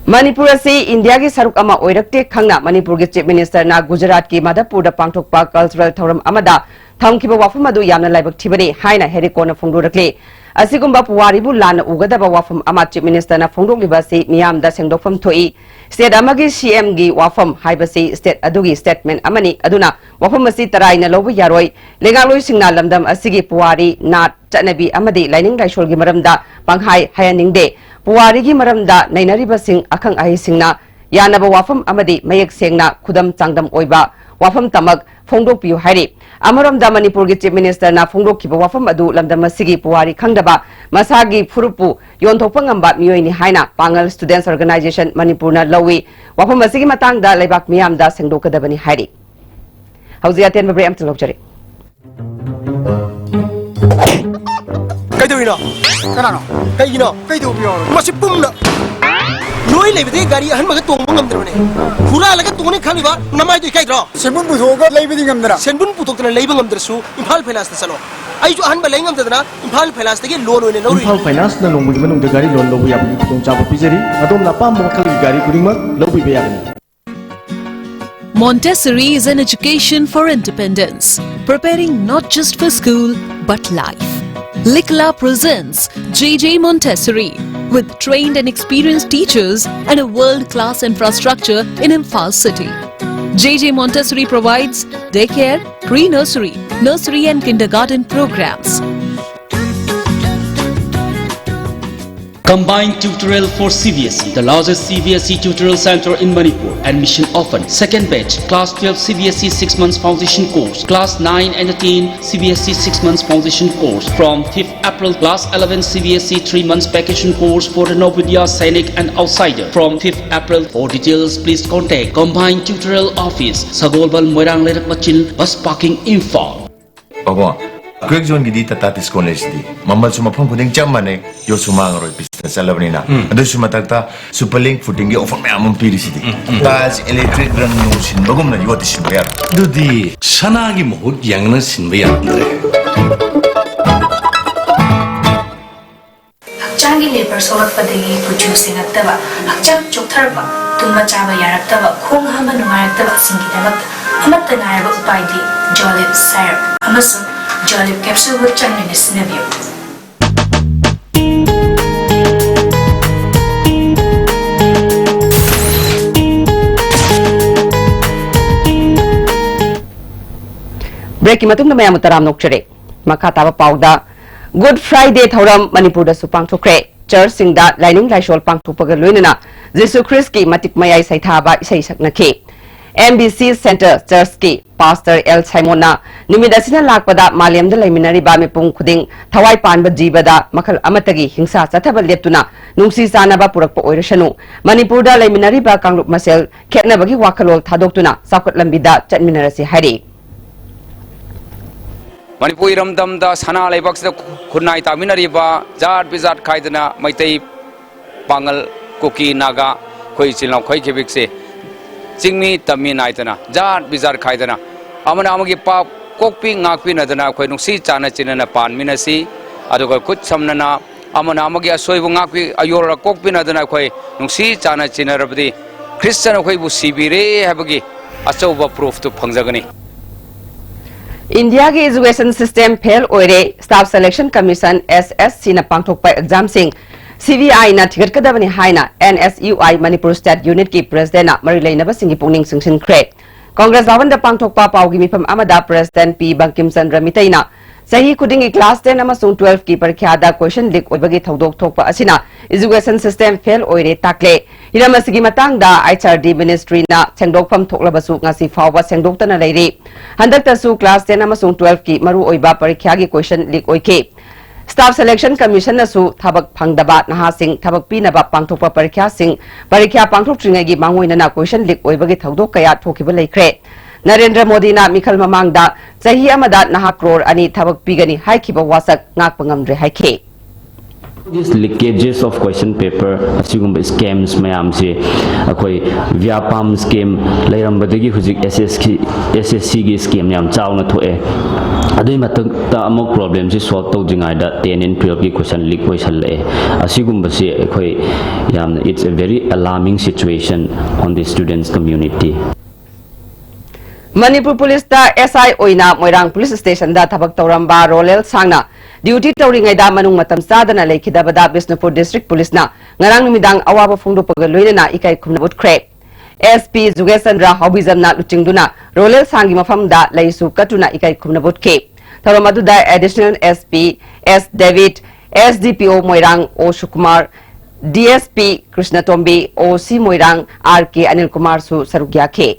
ꯃꯅꯤꯄꯨꯔ ꯑꯁꯤ ꯏꯟꯗꯤꯌꯥꯒꯤ ꯁꯔꯨꯛ ꯑꯃ ꯑꯣꯏꯔꯛꯇꯦ ꯈꯪꯅ ꯃꯅꯤꯄꯨꯔꯒꯤ Chief Ministerꯅ ꯒꯨꯖꯔꯥꯠꯀꯤ ꯃꯥꯙꯕꯄꯨꯔꯗ ꯄꯥꯡꯊꯣꯛꯄ cultural ꯊꯧꯔꯝ ꯑꯃꯗ ꯊꯝꯈꯤꯕ ꯋꯥꯐꯝ ꯑꯗꯨ ꯌꯥꯝꯅ ꯂꯥꯏꯕꯛ ꯊꯤꯕꯅꯤ ꯍꯥꯏꯅ ꯍꯦꯔꯤꯀꯣꯟꯅ ꯐꯣꯡꯗꯣꯔꯛꯂꯤ꯫ ꯑꯁꯤꯒꯨꯝꯕ ꯄꯨꯋꯥꯔꯤꯕꯨ ꯂꯥꯟꯅ ꯎꯒꯗꯕ ꯋꯥꯐꯝ ꯑꯃ Chief Ministerꯅ ꯐꯣꯡꯗꯣꯛꯂꯤꯕ ꯑꯁꯤ ꯃꯤꯌꯥꯝꯗ ꯁꯦꯡꯗꯣꯛꯐꯝ ꯊꯣꯛꯏ꯫ State ꯑꯃꯒꯤ C Mꯒꯤ ꯋꯥꯐꯝ ꯍꯥꯏꯕꯁꯤ state ꯑꯗꯨꯒꯤ statement ꯑꯃꯅꯤ, ꯑꯗꯨꯅ ꯋꯥꯐꯝ ꯑꯁꯤ ꯇꯔꯥꯏꯅ ꯂꯧꯕ ꯌꯥꯔꯣꯏ꯫ ꯂꯩꯉꯥꯛꯂꯣꯏꯁꯤꯡꯅ ꯂꯝꯗꯝ ꯑꯁꯤꯒꯤ ꯄꯨꯋꯥꯔꯤ, ꯅꯥꯠ, ꯆꯠꯅꯕꯤ ꯑꯃꯗꯤ ꯂꯥꯏꯅꯤꯡ ꯂꯥꯏꯁꯣꯜꯒꯤ ꯃꯔꯝꯗ ꯄꯪꯍꯥꯏ ꯍꯥꯏꯍꯟꯅꯤꯡꯗꯦ꯫ ꯄꯨꯋꯥꯔꯤꯒꯤ ꯃꯔꯝꯗ ꯅꯩꯅꯔꯤꯕꯁꯤꯡ ꯑꯈꯪ ꯑꯍꯩꯁꯤꯡꯅ ꯌꯥꯅꯕ ꯋꯥꯐꯝ ꯑꯃꯗꯤ ꯃꯌꯦꯛ ꯁꯦꯡꯅ ꯈꯨꯗꯝ ꯆꯥꯡꯗꯝ ꯑꯣꯏꯕ ꯋꯥꯐꯝꯇꯃꯛ ꯐꯣꯡꯗꯣꯛꯄꯤꯌꯨ ꯍꯥꯏꯔꯤ꯫ ꯑꯃꯔꯣꯝꯗ ꯃꯅꯤꯄꯨꯔꯒꯤ Chief Ministerꯅ ꯐꯣꯡꯗꯣꯛꯈꯤꯕ ꯋꯥꯐꯝ ꯑꯗꯨ ꯂꯝꯗꯝ ꯑꯁꯤꯒꯤ ꯄꯨꯋꯥꯔꯤ ꯈꯪꯗꯕ, ꯃꯁꯥꯒꯤ ꯐꯨꯔꯨꯞꯄꯨ ꯌꯣꯟꯊꯣꯛꯄ ꯉꯝꯕ ꯃꯤꯑꯣꯏꯅꯤ ꯍꯥꯏꯅ Pangal Students Organisation ꯃꯅꯤꯄꯨꯔꯅ ꯂꯧꯏ꯫ ꯋꯥꯐꯝ ꯑꯁꯤꯒꯤ ꯃꯇꯥꯡꯗ ꯂꯩꯕꯥꯛ ꯃꯤꯌꯥꯝꯗ ꯁꯦꯡꯗꯣꯛꯀꯗꯕꯅꯤ ꯍꯥꯏꯔꯤ꯫ ꯍꯧꯖꯤꯛ ꯑꯇꯦꯟꯕ break ꯑꯃꯇꯪ ꯂꯧꯖꯔꯤ꯫ ꯀꯩꯗꯧꯔꯤꯅꯣ? ꯀꯅꯥꯅꯣ? ꯀꯩꯒꯤꯅꯣ? ꯀꯩꯗꯧꯕ ꯌꯥꯎꯔꯒꯦ? ꯃꯁꯤ ꯄꯨꯝꯅ ꯅꯣꯏ ꯂꯩꯕꯗꯒꯤ ꯒꯥꯔꯤ ꯑꯍꯟꯕꯒ ꯇꯣꯡꯕ ꯉꯝꯗ꯭ꯔꯕꯅꯦ꯫ ꯍꯨꯔꯥꯜꯂꯒ ꯇꯣꯡꯅꯤ ꯈꯜꯂꯤꯕ ꯅꯃꯥꯏꯗꯣ ꯏꯀꯥꯏꯗ꯭ꯔꯣ? ꯁꯦꯟꯕꯨꯟ ꯄꯨꯊꯣꯛꯑꯒ ꯂꯩꯕꯗꯤ ꯉꯝꯗꯅ꯫ ꯁꯦꯟꯕꯨꯟ ꯄꯨꯊꯣꯛꯇꯅ ꯂꯩꯕ ꯉꯝꯗ꯭ꯔꯁꯨ ꯏꯝꯐꯥꯜ ꯐꯥꯏꯅꯥꯟꯁꯇ ꯆꯠꯂꯣ꯫ ꯑꯩꯁꯨ ꯑꯍꯟꯕ ꯂꯩ ꯉꯝꯗꯗꯅ ꯏꯝꯐꯥꯜ ꯐꯥꯏꯅꯥꯟꯁꯇꯒꯤ ꯂꯣꯟ ꯑꯣꯏꯅ ꯂꯧꯔꯨꯏ꯫ ꯏꯝꯐꯥꯜ ꯐꯥꯏꯅꯥꯟꯁꯅ ꯅꯣꯡꯃꯒꯤ ꯃꯅꯨꯡꯗ ꯒꯥꯔꯤ ꯂꯣꯟ ꯂꯧꯕ ꯌꯥꯕꯒꯤ ꯈꯨꯗꯣꯡꯆꯥꯕ ꯄꯤꯖꯔꯤ꯫ ꯑꯗꯣꯝꯅ ꯑꯄꯥꯝꯕ ꯃꯈꯜꯒꯤ ꯒꯥꯔꯤ ꯈꯨꯗꯤꯡꯃꯛ ꯂꯧꯕꯤꯕ ꯌꯥꯒꯅꯤ꯫ Montessori is an education for independence, preparing not just for school but life. Likla presents J J Montessori, with trained and experienced teachers and a world-class infrastructure in Imphal city. J J Montessori provides daycare, pre-nursery, nursery and kindergarten programs. Combined tutorial for C B S E, the largest C B S E tutorial center in Manipur. Admission open. Second batch, class twelve C B S E six months foundation course, class nine and ten C B S E six months foundation course from fifth April, class eleven C B S E three months vacation course for the Navodaya Sainik and outsider from fifth April. For details, please contact Combined Tutorial Office, Sagolbal, Moirang Leirak Machil, Bus Parking, Imphal. ꯄꯥꯕꯨꯡ, quake ꯖꯣꯟꯒꯤꯗꯤ Tata ꯇꯤꯁꯀꯣꯟ ꯂꯩꯁꯤꯗꯤ꯫ ꯃꯃꯜꯁꯨ ꯃꯐꯝ ꯈꯨꯗꯤꯡ ꯆꯞ ꯃꯥꯟꯅꯩ, ꯌꯣꯠꯁꯨ ꯃꯥꯡꯉꯔꯣꯏ, ꯄꯤꯁꯇ ꯆꯠꯂꯕꯅꯤꯅ꯫ ꯎꯝ꯫ ꯑꯗꯨꯁꯨ ꯃꯊꯛꯇ super link ꯐꯨꯇꯤꯡꯒꯤ offer ꯃꯌꯥꯝ ꯑꯃ ꯄꯤꯔꯤꯁꯤꯗꯤ꯫ ꯎꯝ, ꯎꯝ꯫ ꯇꯥꯏꯜꯁ, ꯏꯂꯦꯛꯇ꯭ꯔꯤꯛ, ꯔꯪ ꯅꯨꯡ ꯁꯤꯟꯕꯒꯨꯝꯅ ꯌꯣꯠꯇꯤ ꯁꯤꯟꯕ ꯌꯥꯔꯣꯏ꯫ ꯑꯗꯨꯗꯤ ꯁꯅꯥꯒꯤ ꯃꯍꯨꯠ ꯌꯦꯡꯅ ꯁꯤꯟꯕ ꯌꯥꯔꯝꯗ꯭ꯔꯦ꯫ ꯍꯛꯆꯥꯡꯒꯤ ꯂꯦꯕꯔ ꯁꯣꯛꯂꯛꯄꯗꯒꯤ ꯀꯨꯆꯨ ꯁꯦꯡꯉꯛꯇꯕ, ꯍꯛꯆꯥꯡ ꯆꯣꯛꯊꯔꯛꯄ, ꯇꯨꯝꯕ ꯆꯥꯕ ꯌꯥꯔꯛꯇꯕ, ꯈꯣꯡ ꯍꯥꯝꯕ ꯅꯨꯡꯉꯥꯏꯔꯛꯇꯕꯁꯤꯡꯒꯤꯗꯃꯛꯇ ꯑꯃꯠꯇ ꯉꯥꯏꯔꯕ ꯎꯄꯥꯏꯗꯤ ꯖꯣꯂꯤꯞ ꯁꯥꯏꯔꯞ ꯑꯃꯁꯨꯡ ꯖꯣꯂꯤꯞ ꯀꯦꯞꯁꯨꯜꯕꯨ ꯆꯥꯡ ꯅꯥꯏꯅ ꯁꯤꯖꯤꯟꯅꯕꯤꯌꯨ꯫ Breakꯀꯤ ꯃꯇꯨꯡꯗ ꯃꯌꯥꯝꯕꯨ ꯇꯔꯥꯝꯅ ꯑꯣꯛꯆꯔꯤ꯫ ꯃꯈꯥ ꯇꯥꯕ ꯄꯥꯎꯗ, Good Friday ꯊꯧꯔꯝ ꯃꯅꯤꯄꯨꯔꯗꯁꯨ ꯄꯥꯡꯊꯣꯛꯈ꯭ꯔꯦ꯫ ꯆꯔꯆꯁꯤꯡꯗ ꯂꯥꯏꯅꯤꯡ ꯂꯥꯏꯁꯣꯜ ꯄꯥꯡꯊꯣꯛꯄꯒ ꯂꯣꯏꯅꯅ ꯖꯤꯁꯨ ꯈ꯭ꯔꯤꯁꯀꯤ ꯃꯇꯤꯛ ꯃꯌꯥꯏ ꯁꯩꯊꯥꯕ ꯏꯁꯩ ꯁꯛꯅꯈꯤ꯫ ꯑꯦꯝ ꯕꯤ ꯁꯤ ꯁꯦꯟꯇꯔ ꯆꯔꯆꯀꯤ ꯄꯥꯁꯇꯔ ꯑꯦꯜ ꯁꯥꯏꯃꯣꯟꯅ ꯅꯨꯃꯤꯠ ꯑꯁꯤꯅ ꯂꯥꯛꯄꯗ ꯃꯥꯂꯦꯝꯗ ꯂꯩꯃꯤꯟꯅꯔꯤꯕ ꯃꯤꯄꯨꯝ ꯈꯨꯗꯤꯡ ꯊꯋꯥꯏ ꯄꯥꯟꯕ ꯖꯤꯕꯗ ꯃꯈꯜ ꯑꯃꯠꯇꯒꯤ ꯍꯤꯡꯁꯥ ꯆꯠꯊꯕ ꯂꯦꯞꯇꯨꯅ ꯅꯨꯡꯁꯤ ꯆꯥꯟꯅꯕ ꯄꯨꯔꯛꯄ ꯑꯣꯏꯔꯁꯅꯨ, ꯃꯅꯤꯄꯨꯔꯗ ꯂꯩꯃꯤꯟꯅꯔꯤꯕ ꯀꯥꯡꯂꯨꯞ ꯃꯁꯦꯜ ꯈꯦꯠꯅꯕꯒꯤ ꯋꯥꯈꯜꯂꯣꯟ ꯊꯥꯗꯣꯛꯇꯨꯅ ꯆꯥꯎꯈꯠ ꯂꯝꯕꯤꯗ ꯆꯠꯃꯤꯟꯅꯔꯁꯤ ꯍꯥꯏꯔꯤ꯫ ꯃꯅꯤꯄꯨꯔ ꯏꯔꯝꯗꯝꯗ ꯁꯅꯥ ꯂꯩꯕꯥꯛꯁꯤꯗ ꯈꯨꯟꯅꯥꯏ ꯇꯥꯃꯤꯟꯅꯔꯤꯕ ꯖꯥꯠ ꯕꯤꯖꯥꯠ ꯈꯥꯏꯗꯅ ꯃꯩꯇꯩ, ꯄꯥꯉꯜ, ꯀꯨꯀꯤ, ꯅꯥꯒꯥ, ꯑꯩꯈꯣꯏ ꯏꯆꯤꯜ ꯏꯅꯥꯎ ꯈꯩꯈꯤꯕꯤꯛꯁꯦ ꯆꯤꯡꯃꯤ ꯇꯝꯃꯤ ꯅꯥꯏꯗꯅ ꯖꯥꯠ ꯕꯤꯖꯥꯠ ꯈꯥꯏꯗꯅ ꯑꯃꯅ ꯑꯃꯒꯤ ꯄꯥꯞ ꯀꯣꯛꯄꯤ ꯉꯥꯛꯄꯤꯅꯗꯅ ꯑꯩꯈꯣꯏ ꯅꯨꯡꯁꯤ ꯆꯥꯟꯅ ꯆꯤꯟꯅꯅ ꯄꯥꯟꯃꯤꯟꯅꯁꯤ꯫ ꯑꯗꯨꯒ ꯈꯨꯠ ꯁꯝꯅꯅ ꯑꯃꯅ ꯑꯃꯒꯤ ꯑꯁꯣꯏꯕ ꯉꯥꯛꯄꯤ ꯑꯌꯣꯔ ꯀꯣꯛꯄꯤꯅꯗꯅ ꯑꯩꯈꯣꯏ ꯅꯨꯡꯁꯤ ꯆꯥꯟꯅ ꯆꯤꯟꯅꯔꯕꯗꯤ ꯈ꯭ꯔꯤꯁꯇꯅ ꯑꯩꯈꯣꯏꯕꯨ ꯁꯤꯕꯤꯔꯦ ꯍꯥꯏꯕꯒꯤ ꯑꯆꯧꯕ ꯄ꯭ꯔꯨꯐꯇꯨ ꯐꯪꯖꯒꯅꯤ꯫ ꯏꯟꯗꯤꯌꯥꯒꯤ ꯏꯖꯨꯀꯦꯁꯟ ꯁꯤꯁꯇꯦꯝ ꯐꯦꯜ ꯑꯣꯏꯔꯦ, staff selection commission, S S ꯁꯤꯅ ꯄꯥꯡꯊꯣꯛꯄ ꯑꯦꯛꯖꯥꯝꯁꯤꯡ ꯁꯤ ꯕꯤ ꯑꯥꯏꯅ ꯊꯤꯒꯠꯀꯗꯕꯅꯤ ꯍꯥꯏꯅ N S U I Manipur state ꯌꯨꯅꯤꯠꯀꯤ ꯄ꯭ꯔꯦꯁꯤꯗꯦꯟꯠꯅ ꯃꯔꯤ ꯂꯩꯅꯕꯁꯤꯡꯒꯤ ꯄꯨꯛꯅꯤꯡ ꯆꯤꯡꯁꯤꯟꯈ꯭ꯔꯦ꯫ ꯀꯣꯡꯒ꯭ꯔꯦꯁ ꯚꯕꯟꯗ ꯄꯥꯡꯊꯣꯛꯄ ꯄꯥꯎꯒꯤ ꯃꯤꯐꯝ ꯑꯃꯗ ꯄ꯭ꯔꯦꯁꯤꯗꯦꯟꯠ ꯄꯤ ꯕꯪꯀꯤꯝ ꯆꯟꯗ꯭ꯔ ꯃꯤꯇꯩꯅ ꯆꯍꯤ ꯈꯨꯗꯤꯡꯒꯤ ꯀ꯭ꯂꯥꯁ ꯇꯦꯟ ꯑꯃꯁꯨꯡ ꯇꯨꯋꯦꯜꯐꯀꯤ ꯄꯔꯤꯈ꯭ꯌꯥꯗ ꯀꯣꯏꯁꯟ ꯂꯤꯛ ꯑꯣꯏꯕꯒꯤ ꯊꯧꯗꯣꯛ ꯊꯣꯛꯄ ꯑꯁꯤꯅ ꯏꯖꯨꯀꯦꯁꯟ ꯁꯤꯁꯇꯦꯝ ꯐꯦꯜ ꯑꯣꯏꯔꯦ ꯇꯥꯛꯂꯦ꯫ ꯍꯤꯔꯝ ꯑꯁꯤꯒꯤ ꯃꯇꯥꯡꯗ ꯑꯩꯆ ꯑꯥꯔ ꯗꯤ ꯃꯤꯅꯤꯁꯇ꯭ꯔꯤꯅ ꯁꯦꯡꯗꯣꯛꯐꯝ ꯊꯣꯛꯂꯕꯁꯨ ꯉꯁꯤ ꯐꯥꯎꯕ ꯁꯦꯡꯗꯣꯛꯇꯅ ꯂꯩꯔꯤ꯫ ꯍꯟꯗꯛꯇꯁꯨ ꯀ꯭ꯂꯥꯁ ꯇꯦꯟ ꯑꯃꯁꯨꯡ ꯇꯨꯋꯦꯜꯐꯀꯤ ꯃꯔꯨꯑꯣꯏꯕ ꯄꯔꯤꯈ꯭ꯌꯥꯒꯤ ꯀꯣꯏꯁꯟ ꯂꯤꯛ ꯑꯣꯏꯈꯤ꯫ ꯁ꯭ꯇꯥꯐ ꯁꯦꯂꯦꯛꯁꯟ ꯀꯃꯤꯁꯟꯅꯁꯨ ꯊꯕꯛ ꯐꯪꯗꯕ ꯅꯍꯥꯁꯤꯡ ꯊꯕꯛ ꯄꯤꯅꯕ ꯄꯥꯡꯊꯣꯛꯄ ꯄꯔꯤꯈ꯭ꯌꯥꯁꯤꯡ, ꯄꯔꯤꯈ꯭ꯌꯥ ꯄꯥꯡꯊꯣꯛꯇ꯭ꯔꯤꯉꯩꯒꯤ ꯃꯥꯡꯑꯣꯏꯅꯅ ꯀꯣꯏꯁꯟ ꯂꯤꯛ ꯑꯣꯏꯕꯒꯤ ꯊꯧꯗꯣꯛ ꯀꯌꯥ ꯊꯣꯛꯈꯤꯕ ꯂꯩꯈ꯭ꯔꯦ꯫ ꯅꯔꯦꯟꯗ꯭ꯔ ꯃꯣꯗꯤꯅ ꯃꯤꯈꯜ ꯃꯃꯥꯡꯗ ꯆꯍꯤ ꯑꯃꯗ ꯅꯍꯥ ꯀ꯭ꯔꯣꯔ ꯑꯅꯤ ꯊꯕꯛ ꯄꯤꯒꯅꯤ ꯍꯥꯏꯈꯤꯕ ꯋꯥꯁꯛ ꯉꯥꯛꯄ ꯉꯝꯗ꯭ꯔꯦ ꯍꯥꯏꯈꯤ꯫ These leakages of question paper, ꯑꯁꯤꯒꯨꯝꯕ scams ꯃꯌꯥꯝꯁꯦ ꯑꯩꯈꯣꯏ ꯚ꯭ꯌꯥꯄꯥꯝ scam ꯂꯩꯔꯝꯕꯗꯒꯤ ꯍꯧꯖꯤꯛ ꯑꯦꯁ ꯑꯦꯁ ꯀꯤ, ꯑꯦꯁ ꯑꯦꯁ ꯁꯤꯒꯤ scam ꯌꯥꯝ ꯆꯥꯎꯅ ꯊꯣꯛꯑꯦ꯫ ꯑꯗꯨꯒꯤ ꯃꯊꯛꯇ ꯑꯃꯨꯛ problemꯁꯤ solve ꯇꯧꯗ꯭ꯔꯤꯉꯩꯗ ten and twelveꯀꯤ question leak ꯑꯣꯏꯁꯜꯂꯛꯑꯦ꯫ ꯑꯁꯤꯒꯨꯝꯕꯁꯤ ꯑꯩꯈꯣꯏ ꯌꯥꯝꯅ, it's a very alarming situation on the students community. Manipur ꯄꯨꯂꯤꯁꯇ ꯑꯦꯁ ꯑꯥꯏ ꯑꯣꯏꯅ ꯃꯣꯏꯔꯥꯡ ꯄꯨꯂꯤꯁ ꯁ꯭ꯇꯦꯁꯟꯗ ꯊꯕꯛ ꯇꯧꯔꯝꯕ ꯔꯣꯂꯦꯜ ꯁꯥꯡꯅ ꯗ꯭ꯌꯨꯇꯤ ꯇꯧꯔꯤꯉꯩꯗ ꯃꯅꯨꯡ ꯃꯇꯝ ꯆꯥꯗꯅ ꯂꯩꯈꯤꯗꯕꯗ ꯕꯤꯁꯅꯨꯄꯨꯔ ꯗꯤꯁꯇ꯭ꯔꯤꯛ ꯄꯨꯂꯤꯁꯅ ꯉꯔꯥꯡ ꯅꯨꯃꯤꯗꯥꯡ ꯑꯋꯥꯕ ꯐꯣꯡꯗꯣꯛꯄꯒ ꯂꯣꯏꯅꯅ ꯏꯀꯥꯏ ꯈꯨꯝꯅꯕ ꯎꯠꯈ꯭ꯔꯦ꯫ ꯑꯦꯁ ꯄꯤ ꯖꯨꯒꯦꯁ ꯆꯟꯗ꯭ꯔ ꯍꯥꯎꯕꯤꯖꯝꯅ ꯂꯨꯆꯤꯡꯗꯨꯅ ꯔꯣꯂꯦꯜ ꯁꯥꯡꯒꯤ ꯃꯐꯝꯗ ꯂꯩꯁꯨ ꯀꯠꯇꯨꯅ ꯏꯀꯥꯏ ꯈꯨꯝꯅꯕ ꯎꯠꯈꯤ꯫ ꯊꯧꯔꯝ ꯑꯗꯨꯗ additional S P S debit, S D ꯄꯤ ꯑꯣ ꯃꯣꯏꯔꯥꯡ ꯑꯣ ꯁꯨꯀꯨꯃꯥꯔ, ꯗꯤ ꯑꯦꯁ ꯄꯤ ꯀ꯭ꯔꯤꯁꯅꯇꯣꯝꯕꯤ, ꯑꯣ ꯁꯤ ꯃꯣꯏꯔꯥꯡ ꯑꯥꯔ ꯀꯦ ꯑꯅꯤꯜ ꯀꯨꯃꯥꯔꯁꯨ ꯁꯔꯨꯛ ꯌꯥꯈꯤ꯫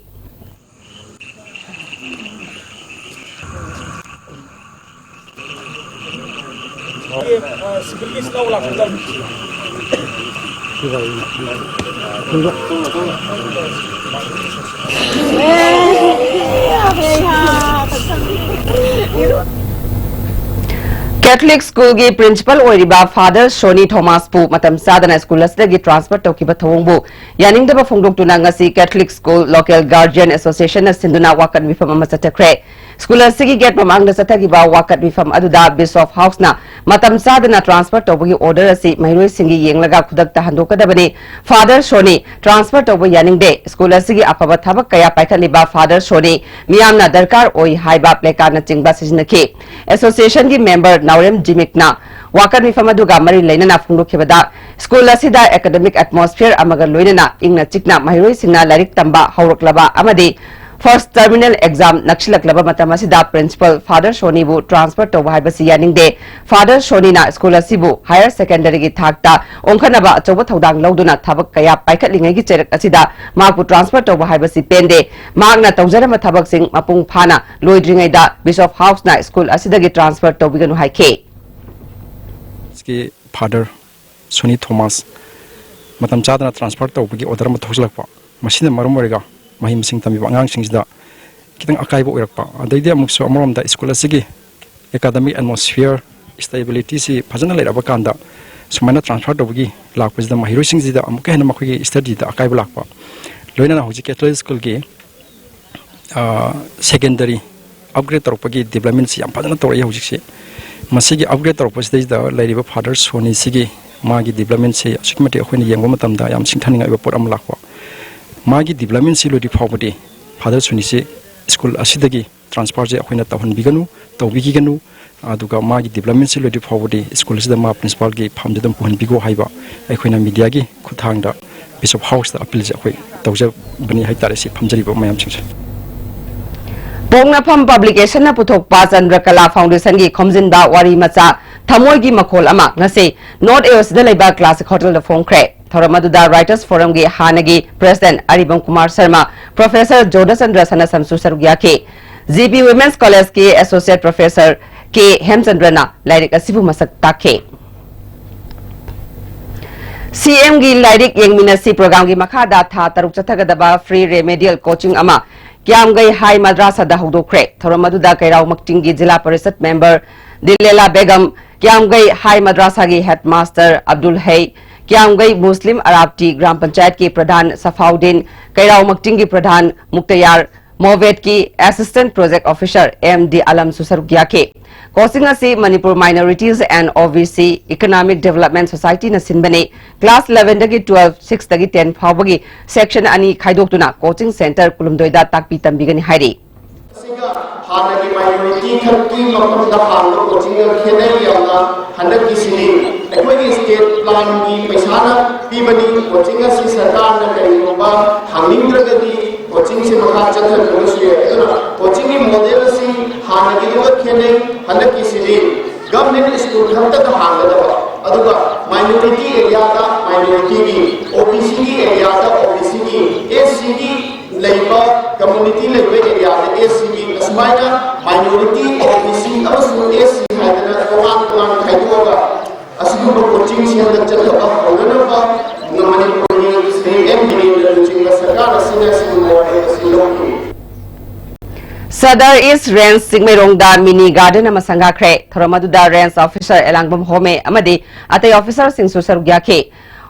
ꯀꯦꯊꯂꯤꯛ ꯁ꯭ꯀꯨꯜꯒꯤ ꯄ꯭ꯔꯤꯟꯁꯤꯄꯜ ꯑꯣꯏꯔꯤꯕ ꯐꯥꯗꯔ ꯁꯣꯅꯤ ꯊꯣꯃꯥꯁꯄꯨ ꯃꯇꯝ ꯆꯥꯗꯅ ꯁ꯭ꯀꯨꯜ ꯑꯁꯤꯗꯒꯤ ꯇ꯭ꯔꯥꯟꯁꯐꯔ ꯇꯧꯈꯤꯕ ꯊꯧꯑꯣꯡꯕꯨ ꯌꯥꯅꯤꯡꯗꯕ ꯐꯣꯡꯗꯣꯛꯇꯨꯅ ꯉꯁꯤ ꯀꯦꯊꯂꯤꯛ ꯁ꯭ꯀꯨꯜ ꯂꯣꯀꯦꯜ ꯒꯥꯔꯖꯤꯌꯟ ꯑꯦꯁꯣꯁꯤꯌꯦꯁꯟꯅ ꯁꯤꯟꯗꯨꯅ ꯋꯥꯀꯠ ꯃꯤꯐꯝ ꯑꯃ ꯆꯠꯊꯈ꯭ꯔꯦ꯫ ꯁ꯭ꯀꯨꯜ ꯑꯁꯤꯒꯤ ꯒꯦꯠ ꯃꯃꯥꯡꯗ ꯆꯠꯊꯈꯤꯕ ꯋꯥꯀꯠ ꯃꯤꯐꯝ ꯑꯗꯨꯗ ꯕꯤꯁꯣꯞ ꯍꯥꯎꯁꯅ ꯃꯇꯝ ꯆꯥꯗꯅ ꯇ꯭ꯔꯥꯟꯁꯐꯔ ꯇꯧꯕꯒꯤ ꯑꯣꯔꯗꯔ ꯑꯁꯤ ꯃꯍꯩꯔꯣꯏꯁꯤꯡꯒꯤ ꯌꯦꯡꯂꯒ ꯈꯨꯗꯛꯇ ꯍꯟꯗꯣꯛꯀꯗꯕꯅꯤ꯫ ꯐꯥꯗꯔ ꯁꯣꯅꯤ ꯇ꯭ꯔꯥꯟꯁꯐꯔ ꯇꯧꯕ ꯌꯥꯅꯤꯡꯗꯦ꯫ ꯁ꯭ꯀꯨꯜ ꯑꯁꯤꯒꯤ ꯑꯐꯕ ꯊꯕꯛ ꯀꯌꯥ ꯄꯥꯏꯈꯠꯂꯤꯕ ꯐꯥꯗꯔ ꯁꯣꯅꯤ ꯃꯤꯌꯥꯝꯅ ꯗꯔꯀꯥꯔ ꯑꯣꯏ ꯍꯥꯏꯕ ꯄ꯭ꯂꯦꯀꯥꯔꯗꯅꯆꯤꯡꯕ ꯁꯤꯖꯤꯟꯅꯈꯤ꯫ ꯑꯦꯁꯣꯁꯤꯌꯦꯁꯟꯒꯤ ꯃꯦꯝꯕꯔ ꯅꯥꯎꯔꯦꯝ ꯖꯤꯃꯤꯛꯅ ꯋꯥꯀꯠ ꯃꯤꯐꯝ ꯑꯗꯨꯒ ꯃꯔꯤ ꯂꯩꯅꯅ ꯐꯣꯡꯗꯣꯛꯈꯤꯕꯗ, ꯁ꯭ꯀꯨꯜ ꯑꯁꯤꯗ ꯑꯦꯀꯥꯗꯃꯤꯛ ꯑꯦꯠꯃꯣꯁꯐꯤꯌꯔ ꯑꯃꯒ ꯂꯣꯏꯅꯅ ꯏꯪꯅ ꯆꯤꯛꯅ ꯃꯍꯩꯔꯣꯏꯁꯤꯡꯅ ꯂꯥꯏꯔꯤꯛ ꯇꯝꯕ ꯍꯧꯔꯛꯂꯕ ꯑꯃꯗꯤ ꯐꯥꯔꯁ ꯇꯔꯃꯤꯅꯦꯜ ꯑꯦꯛꯖꯥꯝ ꯅꯛꯁꯤꯜꯂꯛꯂꯕ ꯃꯇꯝ ꯑꯁꯤꯗ ꯄ꯭ꯔꯤꯟꯁꯤꯄꯜ ꯐꯥꯗꯔ ꯁꯣꯅꯤꯕꯨ ꯇ꯭ꯔꯥꯟꯁꯐꯔ ꯇꯧꯕ ꯍꯥꯏꯕꯁꯤ ꯌꯥꯅꯤꯡꯗꯦ꯫ ꯐꯥꯗꯔ ꯁꯣꯅꯤꯅ ꯁ꯭ꯀꯨꯜ ꯑꯁꯤꯕꯨ ꯍꯥꯌꯔ ꯁꯦꯀꯦꯟꯗꯔꯤꯒꯤ ꯊꯥꯛꯇ ꯑꯣꯟꯈꯠꯅꯕ ꯑꯆꯧꯕ ꯊꯧꯗꯥꯡ ꯂꯧꯗꯨꯅ ꯊꯕꯛ ꯀꯌꯥ ꯄꯥꯏꯈꯠꯂꯤꯉꯩꯒꯤ ꯆꯩꯔꯛ ꯑꯁꯤꯗ ꯃꯍꯥꯛꯄꯨ ꯇ꯭ꯔꯥꯟꯁꯐꯔ ꯇꯧꯕ ꯍꯥꯏꯕꯁꯤ ꯄꯦꯟꯗꯦ꯫ ꯃꯍꯥꯛꯅ ꯇꯧꯖꯔꯝꯕ ꯊꯕꯛꯁꯤꯡ ꯃꯄꯨꯡ ꯐꯥꯅ ꯂꯣꯏꯗ꯭ꯔꯤꯉꯩꯗ ꯕꯤꯁꯣꯞ ꯍꯥꯎꯁꯅ ꯁ꯭ꯀꯨꯜ ꯑꯁꯤꯗꯒꯤ ꯇ꯭ꯔꯥꯟꯁꯐꯔ ꯇꯧꯕꯤꯒꯅꯨ ꯍꯥꯏꯈꯤ꯫ ꯁ꯭ꯀꯨꯜꯒꯤ ꯐꯥꯗꯔ ꯁꯣꯅꯤ ꯊꯣꯃꯥꯁ ꯃꯇꯝ ꯆꯥꯗꯅ ꯇ꯭ꯔꯥꯟꯁꯐꯔ ꯇꯧꯕꯒꯤ ꯑꯣꯔꯗꯔ ꯑꯃ ꯊꯣꯛꯆꯜꯂꯛꯄ, ꯃꯁꯤꯅ ꯃꯔꯝ ꯑꯣꯏꯔꯒ ꯃꯍꯩ ꯃꯁꯤꯡ ꯇꯝꯕꯤꯕ ꯑꯉꯥꯡꯁꯤꯡꯁꯤꯗ ꯈꯤꯇꯪ ꯑꯀꯥꯏꯕ ꯑꯣꯏꯔꯛꯄ, ꯑꯗꯩꯗꯤ ꯑꯃꯨꯛꯁꯨ ꯑꯃꯔꯣꯝꯗ ꯁ꯭ꯀꯨꯜ ꯑꯁꯤꯒꯤ ꯑꯦꯀꯥꯗꯃꯤꯛ ꯑꯦꯠꯃꯣꯁꯐꯤꯌꯔ, ꯁ꯭ꯇꯦꯕꯤꯂꯤꯇꯤꯁꯤ ꯐꯖꯅ ꯂꯩꯔꯛꯑꯕ ꯀꯥꯟꯗ ꯁꯨꯃꯥꯏꯅ ꯇ꯭ꯔꯥꯟꯁꯐꯔ ꯇꯧꯕꯒꯤ ꯂꯥꯛꯄꯁꯤꯗ ꯃꯍꯩꯔꯣꯏꯁꯤꯡꯁꯤꯗ ꯑꯃꯨꯛꯀ ꯍꯦꯟꯅ ꯃꯈꯣꯏꯒꯤ ꯁ꯭ꯇꯗꯤꯗ ꯑꯀꯥꯏꯕ ꯂꯥꯛꯄ, ꯂꯣꯏꯅꯅ ꯍꯧꯖꯤꯛ ꯀꯦꯊꯣꯂꯤꯛ ꯁ꯭ꯀꯨꯜꯒꯤ ꯁꯦꯀꯦꯟꯗꯔꯤ ꯑꯞꯒ꯭ꯔꯦꯗ ꯇꯧꯔꯛꯄꯒꯤ ꯗꯤꯕ꯭ꯂꯞꯃꯦꯟꯁꯤ ꯌꯥꯝ ꯐꯖꯅ ꯇꯧꯔꯛꯏ ꯍꯧꯖꯤꯛꯁꯤ꯫ ꯃꯁꯤꯒꯤ ꯑꯞꯒ꯭ꯔꯦꯗ ꯇꯧꯔꯛꯄꯁꯤꯗꯩꯁꯤꯗ ꯂꯩꯔꯤꯕ ꯐꯥꯗꯔ ꯁꯣꯅꯤꯁꯤꯒꯤ ꯃꯥꯒꯤ ꯗꯤꯕ꯭ꯂꯞꯃꯦꯟꯁꯤ ꯑꯁꯨꯛꯀꯤ ꯃꯇꯤꯛ ꯑꯩꯈꯣꯏꯅ ꯌꯦꯡꯕ ꯃꯇꯝꯗ ꯌꯥꯝ ꯁꯤꯡꯊꯥꯅꯤꯡꯉꯥꯏ ꯑꯣꯏꯕ ꯄꯣꯠ ꯑꯃ ꯂꯥꯛꯄ꯫ ꯃꯥꯒꯤ ꯗꯤꯕ꯭ꯂꯞꯃꯦꯟꯁꯤ ꯂꯣꯏꯗ꯭ꯔꯤ ꯐꯥꯎꯕꯗꯤ ꯐꯥꯗꯔ ꯁꯣꯅꯤꯁꯤ ꯁ꯭ꯀꯨꯜ ꯑꯁꯤꯗꯒꯤ ꯇ꯭ꯔꯥꯟꯁꯐꯔꯁꯦ ꯑꯩꯈꯣꯏꯅ ꯇꯧꯍꯟꯕꯤꯒꯅꯨ, ꯇꯧꯕꯤꯈꯤꯒꯅꯨ, ꯑꯗꯨꯒ ꯃꯥꯒꯤ ꯗꯤꯕ꯭ꯂꯞꯃꯦꯟꯁꯤ ꯂꯣꯏꯗ꯭ꯔꯤ ꯐꯥꯎꯕꯗꯤ ꯁ꯭ꯀꯨꯜ ꯑꯁꯤꯗ ꯃꯥ ꯄ꯭ꯔꯤꯟꯁꯤꯄꯥꯜꯒꯤ ꯐꯝꯗ ꯑꯗꯨꯝ ꯄꯨꯍꯟꯕꯤꯈꯣ ꯍꯥꯏꯕ ꯑꯩꯈꯣꯏꯅ ꯃꯤꯗꯤꯌꯥꯒꯤ ꯈꯨꯠꯊꯥꯡꯗ ꯕꯤꯁꯣꯞ ꯍꯥꯎꯁꯇ ꯑꯄꯤꯜꯁꯦ ꯑꯩꯈꯣꯏ ꯇꯧꯖꯕꯅꯤ ꯍꯥꯏꯇꯥꯔꯦ꯫ ꯁꯤ ꯐꯝꯖꯔꯤꯕ ꯃꯌꯥꯝꯁꯤꯡꯁꯦ꯫ ꯄꯣꯛꯅꯐꯝ ꯄꯕ꯭ꯂꯤꯀꯦꯁꯟꯅ ꯄꯨꯊꯣꯛꯄ ꯆꯟꯗ꯭ꯔꯀꯂꯥ ꯐꯥꯎꯟꯗꯦꯁꯟꯒꯤ ꯈꯣꯝꯖꯤꯟꯕ ꯋꯥꯔꯤ ꯃꯆꯥ ꯊꯃꯣꯏꯒꯤ ꯃꯈꯣꯜ ꯑꯃ ꯉꯁꯤ North A O Cꯗ ꯂꯩꯕ Classic Hotelꯗ ꯐꯣꯡꯈ꯭ꯔꯦ꯫ ꯊꯧꯔꯝ ꯑꯗꯨꯗ Writers Forumꯒꯤ ꯍꯥꯟꯅꯒꯤ President ꯑꯔꯤꯕꯝ ꯀꯨꯃꯥꯔ ꯁꯔꯃ, Professor ꯖꯣꯙꯆꯟꯗ꯭ꯔ ꯁꯅꯥꯁꯝꯁꯨ ꯁꯔꯨꯛ ꯌꯥꯈꯤ꯫ G P Women's Collegeꯀꯤ Associate Professor K ꯍꯦꯝꯆꯟꯗ꯭ꯔꯅ ꯂꯥꯏꯔꯤꯛ ꯑꯁꯤꯕꯨ ꯃꯁꯛ ꯇꯥꯛꯈꯤ꯫ CMꯒꯤ ꯂꯥꯏꯔꯤꯛ ꯌꯦꯡꯃꯤꯟꯅꯁꯤ programꯒꯤ ꯃꯈꯥꯗ ꯊꯥ ꯇꯔꯨꯛ ꯆꯠꯊꯒꯗꯕ free remedial coaching ꯑꯃ ꯀ꯭ꯌꯥꯝꯒꯩ ꯍꯥꯏ ꯃꯗ꯭ꯔꯥꯁꯥꯗ ꯍꯧꯗꯣꯛꯈ꯭ꯔꯦ꯫ ꯊꯧꯔꯝ ꯑꯗꯨꯗ ꯀꯩꯔꯥꯎ ꯃꯛꯆꯤꯡꯒꯤ ꯖꯤꯂꯥ ꯄꯔꯤꯁꯠ member ꯗꯤꯂꯦꯂꯥ ꯕꯦꯒꯝ, ꯀ꯭ꯌꯥꯝꯒꯩ ꯍꯥꯏ ꯃꯗ꯭ꯔꯥꯁꯥꯒꯤ headmaster ꯑꯕꯗꯨꯜ ꯍꯩ, ꯀ꯭ꯌꯥꯝꯒꯩ ꯃꯨꯁꯂꯤꯝ ꯑꯔꯥꯞꯇꯤ ꯒ꯭ꯔꯥꯝ ꯄꯟꯆꯥꯌꯠꯀꯤ ꯄ꯭ꯔꯙꯥꯟ ꯁꯐꯥꯎꯗꯤꯟ, ꯀꯩꯔꯥꯎ ꯃꯛꯆꯤꯡꯒꯤ ꯄ꯭ꯔꯙꯥꯟ ꯃꯨꯛꯇꯌꯥꯔ, ꯃꯣꯕꯦꯠꯀꯤ Assistant Project Officer M D ꯑꯂꯝꯁꯨ ꯁꯔꯨꯛ ꯌꯥꯈꯤ꯫ Coaching ꯑꯁꯤ Manipur Minorities and O B C Economic Development Societyꯅ ꯁꯤꯟꯕꯅꯤ꯫ Class elevenꯗꯒꯤ twelve, sixꯇꯒꯤ ten ꯐꯥꯎꯕꯒꯤ section ꯑꯅꯤ ꯈꯥꯏꯗꯣꯛꯇꯨꯅ coaching centre ꯀꯨꯟꯍꯨꯝꯗꯣꯏꯗ ꯇꯥꯛꯄꯤ ꯇꯝꯕꯤꯒꯅꯤ ꯍꯥꯏꯔꯤ꯫ ꯑꯁꯤꯒ ꯍꯥꯟꯅꯒꯤ minority ꯈꯛꯀꯤ ꯃꯐꯝꯗ ꯍꯥꯡꯕ coachingꯒ ꯈꯦꯠꯅꯩ ꯌꯥꯝꯅ꯫ ꯍꯟꯗꯛꯀꯤꯁꯤꯗꯤ ꯑꯩꯈꯣꯏꯒꯤ state planꯒꯤ ꯄꯩꯁꯥꯅ ꯄꯤꯕꯅꯤ꯫ Coaching ꯑꯁꯤ ꯁꯔꯀꯥꯔꯅ ꯀꯔꯤꯒꯨꯝꯕ ꯍꯥꯡꯅꯤꯡꯗ꯭ꯔꯒꯗꯤ coachingꯁꯦ ꯃꯈꯥ ꯆꯠꯊꯗ꯭ꯔꯒꯁꯨ ꯌꯥꯏ꯫ ꯑꯗꯨꯅ coachingꯒꯤ model ꯑꯁꯤ ꯍꯥꯟꯅꯒꯤꯗꯨꯒ ꯈꯦꯠꯅꯩ꯫ ꯍꯟꯗꯛꯀꯤꯁꯤꯗꯤ government school ꯈꯛꯇꯗ ꯍꯥꯡꯒꯗꯕ, ꯑꯗꯨꯒ minority areaꯗ minorityꯒꯤ, OBCꯒꯤ areaꯗ OBCꯒꯤ, SCꯒꯤ ꯂꯩꯕ community ꯂꯩꯕ areaꯗ SCꯒꯤ, ꯑꯁꯨꯃꯥꯏꯅ minority, OBC ꯑꯃꯁꯨꯡ SC ꯍꯥꯏꯗꯅ ꯇꯣꯉꯥꯟ ꯇꯣꯉꯥꯟ ꯈꯥꯏꯗꯣꯛꯑꯒ ꯑꯁꯤꯒꯨꯝꯕ coachingꯁꯤꯡꯗ ꯆꯠꯊꯕ ꯍꯧꯅꯅꯕ ꯃꯅꯤꯄꯨꯔꯒꯤ ꯁꯤ ꯑꯦꯝ ꯕꯤꯔꯦꯟꯗ꯭ꯔ ꯂꯨꯆꯤꯡꯕ ꯁꯔꯀꯥꯔ ꯑꯁꯤꯅ ꯑꯁꯤꯒꯨꯝꯕ ꯋꯥꯔꯦꯞ ꯑꯁꯤ ꯂꯧꯈꯤ꯫ Sadar East Range ꯆꯤꯡꯃꯩꯔꯣꯡꯗ mini garden ꯑꯃ ꯁꯪꯒꯥꯈ꯭ꯔꯦ꯫ ꯊꯧꯔꯝ ꯑꯗꯨꯗ range officer ꯑꯦꯂꯥꯡꯕꯝ ꯍꯣꯃꯦ ꯑꯃꯗꯤ ꯑꯇꯩ officerꯁꯤꯡꯁꯨ ꯁꯔꯨꯛ ꯌꯥꯈꯤ꯫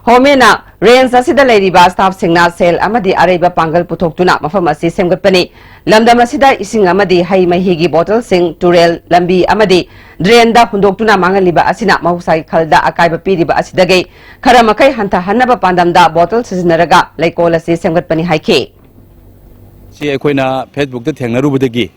ꯍꯣꯃꯦꯅ range ꯑꯁꯤꯗ ꯂꯩꯔꯤꯕ staffꯁꯤꯡꯅ ꯁꯦꯜ ꯑꯃꯗꯤ ꯑꯔꯩꯕ ꯄꯥꯡꯒꯜ ꯄꯨꯊꯣꯛꯇꯨꯅ ꯃꯐꯝ ꯑꯁꯤ ꯁꯦꯝꯒꯠꯄꯅꯤ꯫ ꯂꯝꯗꯝ ꯑꯁꯤꯗ ꯏꯁꯤꯡ ꯑꯃꯗꯤ ꯍꯩ ꯃꯍꯤꯒꯤ bottleꯁꯤꯡ ꯇꯨꯔꯦꯜ, ꯂꯝꯕꯤ ꯑꯃꯗꯤ drainꯗ ꯍꯨꯟꯗꯣꯛꯇꯨꯅ ꯃꯥꯡꯍꯜꯂꯤꯕ ꯑꯁꯤꯅ ꯃꯍꯧꯁꯥꯒꯤ ꯈꯜꯗ ꯑꯀꯥꯏꯕ ꯄꯤꯔꯤꯕ ꯑꯁꯤꯗꯒꯤ ꯈꯔ ꯃꯈꯩ ꯍꯟꯊꯍꯟꯅꯕ ꯄꯥꯟꯗꯝꯗ bottle ꯁꯤꯖꯤꯟꯅꯔꯒ ꯂꯩꯀꯣꯜ ꯑꯁꯤ ꯁꯦꯝꯒꯠꯄꯅꯤ ꯍꯥꯏꯈꯤ꯫ ꯁꯤ ꯑꯩꯈꯣꯏꯅ Facebookꯇ ꯊꯦꯡꯅꯔꯨꯕꯗꯒꯤ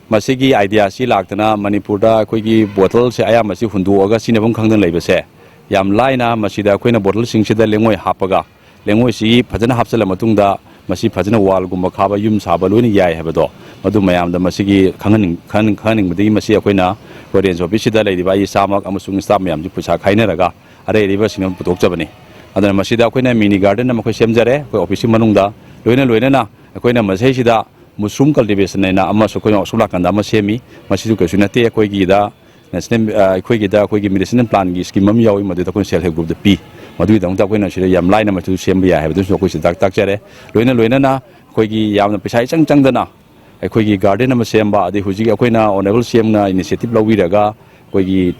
ꯃꯁꯤꯒꯤ idea ꯑꯁꯤ ꯂꯥꯛꯇꯅ ꯃꯅꯤꯄꯨꯔꯗ ꯑꯩꯈꯣꯏꯒꯤ bottleꯁꯦ ꯑꯌꯥꯝꯕꯁꯤ ꯍꯨꯟꯗꯣꯛꯑꯒ ꯁꯤꯖꯤꯟꯅꯐꯝ ꯈꯪꯗꯅ ꯂꯩꯕꯁꯦ ꯌꯥꯝ ꯂꯥꯏꯅ ꯃꯁꯤꯗ ꯑꯩꯈꯣꯏꯅ bottleꯁꯤꯡꯁꯤꯗ ꯂꯩꯉꯣꯏ ꯍꯥꯞꯄꯒ ꯂꯩꯉꯣꯏꯁꯤ ꯐꯖꯅ ꯍꯥꯞꯆꯤꯜꯂ ꯃꯇꯨꯡꯗ ꯃꯁꯤ ꯐꯖꯅ ꯋꯥꯜꯒꯨꯝꯕ ꯈꯥꯕ, ꯌꯨꯝ ꯁꯥꯕ ꯂꯣꯏꯅ ꯌꯥꯏ ꯍꯥꯏꯕꯗꯣ, ꯃꯗꯨ ꯃꯌꯥꯝꯗ ꯃꯁꯤꯒꯤ ꯈꯪꯍꯟꯅꯤꯡ-, ꯈꯪꯍꯟ-, ꯈꯪꯍꯟꯅꯤꯡꯕꯗꯒꯤ ꯃꯁꯤ ꯑꯩꯈꯣꯏꯅ ꯑꯩꯈꯣꯏ ꯔꯦꯟꯖ ꯑꯣꯐꯤꯁꯁꯤꯗ ꯂꯩꯔꯤꯕ ꯑꯩ ꯏꯁꯥꯃꯛ ꯑꯃꯁꯨꯡ ꯁ꯭ꯇꯥꯐ ꯃꯌꯥꯝꯁꯤ ꯄꯩꯁꯥ ꯈꯥꯏꯅꯔꯒ ꯑꯔꯩ ꯑꯔꯩꯕꯁꯤꯡ ꯑꯃ ꯄꯨꯊꯣꯛꯆꯕꯅꯤ꯫ ꯑꯗꯨꯅ ꯃꯁꯤꯗ ꯑꯩꯈꯣꯏꯅ ꯃꯤꯅꯤ ꯒꯥꯔꯗꯦꯟ ꯑꯃ ꯑꯩꯈꯣꯏ ꯁꯦꯝꯖꯔꯦ, ꯑꯩꯈꯣꯏ ꯑꯣꯐꯤꯁꯀꯤ ꯃꯅꯨꯡꯗ꯫ ꯂꯣꯏꯅ ꯂꯣꯏꯅꯅ ꯑꯩꯈꯣꯏꯅ ꯃꯁꯤꯁꯤꯗ ꯃꯨꯁꯔꯨꯝ ꯀꯜꯇꯤꯚꯦꯁꯟ ꯍꯥꯏꯅ ꯑꯃꯁꯨ ꯑꯩꯈꯣꯏꯅ ꯑꯁꯣꯝ ꯅꯥꯀꯟꯗ ꯑꯃ ꯁꯦꯝꯃꯤ꯫ ꯃꯁꯤꯁꯨ ꯀꯩꯁꯨ ꯅꯠꯇꯦ, ꯑꯩꯈꯣꯏꯒꯤꯗ ꯅꯦꯁꯅꯦꯜ, ꯑ, ꯑꯩꯈꯣꯏꯒꯤꯗ ꯑꯩꯈꯣꯏꯒꯤ ꯃꯦꯗꯤꯁꯤꯅꯦꯜ ꯄ꯭ꯂꯥꯟꯒꯤ ꯁ꯭ꯀꯤꯝ ꯑꯃ ꯌꯥꯎꯏ, ꯃꯗꯨꯗ ꯑꯩꯈꯣꯏꯅ ꯁꯦꯜꯐ ꯍꯦꯜꯞ ꯒ꯭ꯔꯨꯞꯇ ꯄꯤ꯫ ꯃꯗꯨꯒꯤꯗꯃꯛꯇ ꯑꯩꯈꯣꯏꯅ ꯁꯤꯗ ꯌꯥꯝ ꯂꯥꯏꯅ ꯃꯗꯨ ꯁꯦꯝꯕ ꯌꯥꯏ ꯍꯥꯏꯕꯗꯨꯁꯨ ꯑꯩꯈꯣꯏ ꯁꯤꯗ ꯇꯥꯛ-, ꯇꯥꯛꯆꯔꯦ꯫ ꯂꯣꯏꯅ ꯂꯣꯏꯅꯅ ꯑꯩꯈꯣꯏꯒꯤ ꯌꯥꯝꯅ ꯄꯩꯁꯥ ꯏꯆꯪ ꯆꯪꯗꯅ ꯑꯩꯈꯣꯏꯒꯤ ꯒꯥꯔꯗꯦꯟ ꯑꯃ ꯁꯦꯝꯕ, ꯑꯗꯩ ꯍꯧꯖꯤꯛ ꯑꯩꯈꯣꯏꯅ ꯑꯣꯅꯔꯦꯕꯜ ꯁꯤ ꯑꯦꯝꯅ ꯏꯅꯤꯁꯤꯌꯦꯇꯤꯚ ꯂꯧꯕꯤꯔꯒ ꯑꯩꯈꯣꯏꯒꯤ,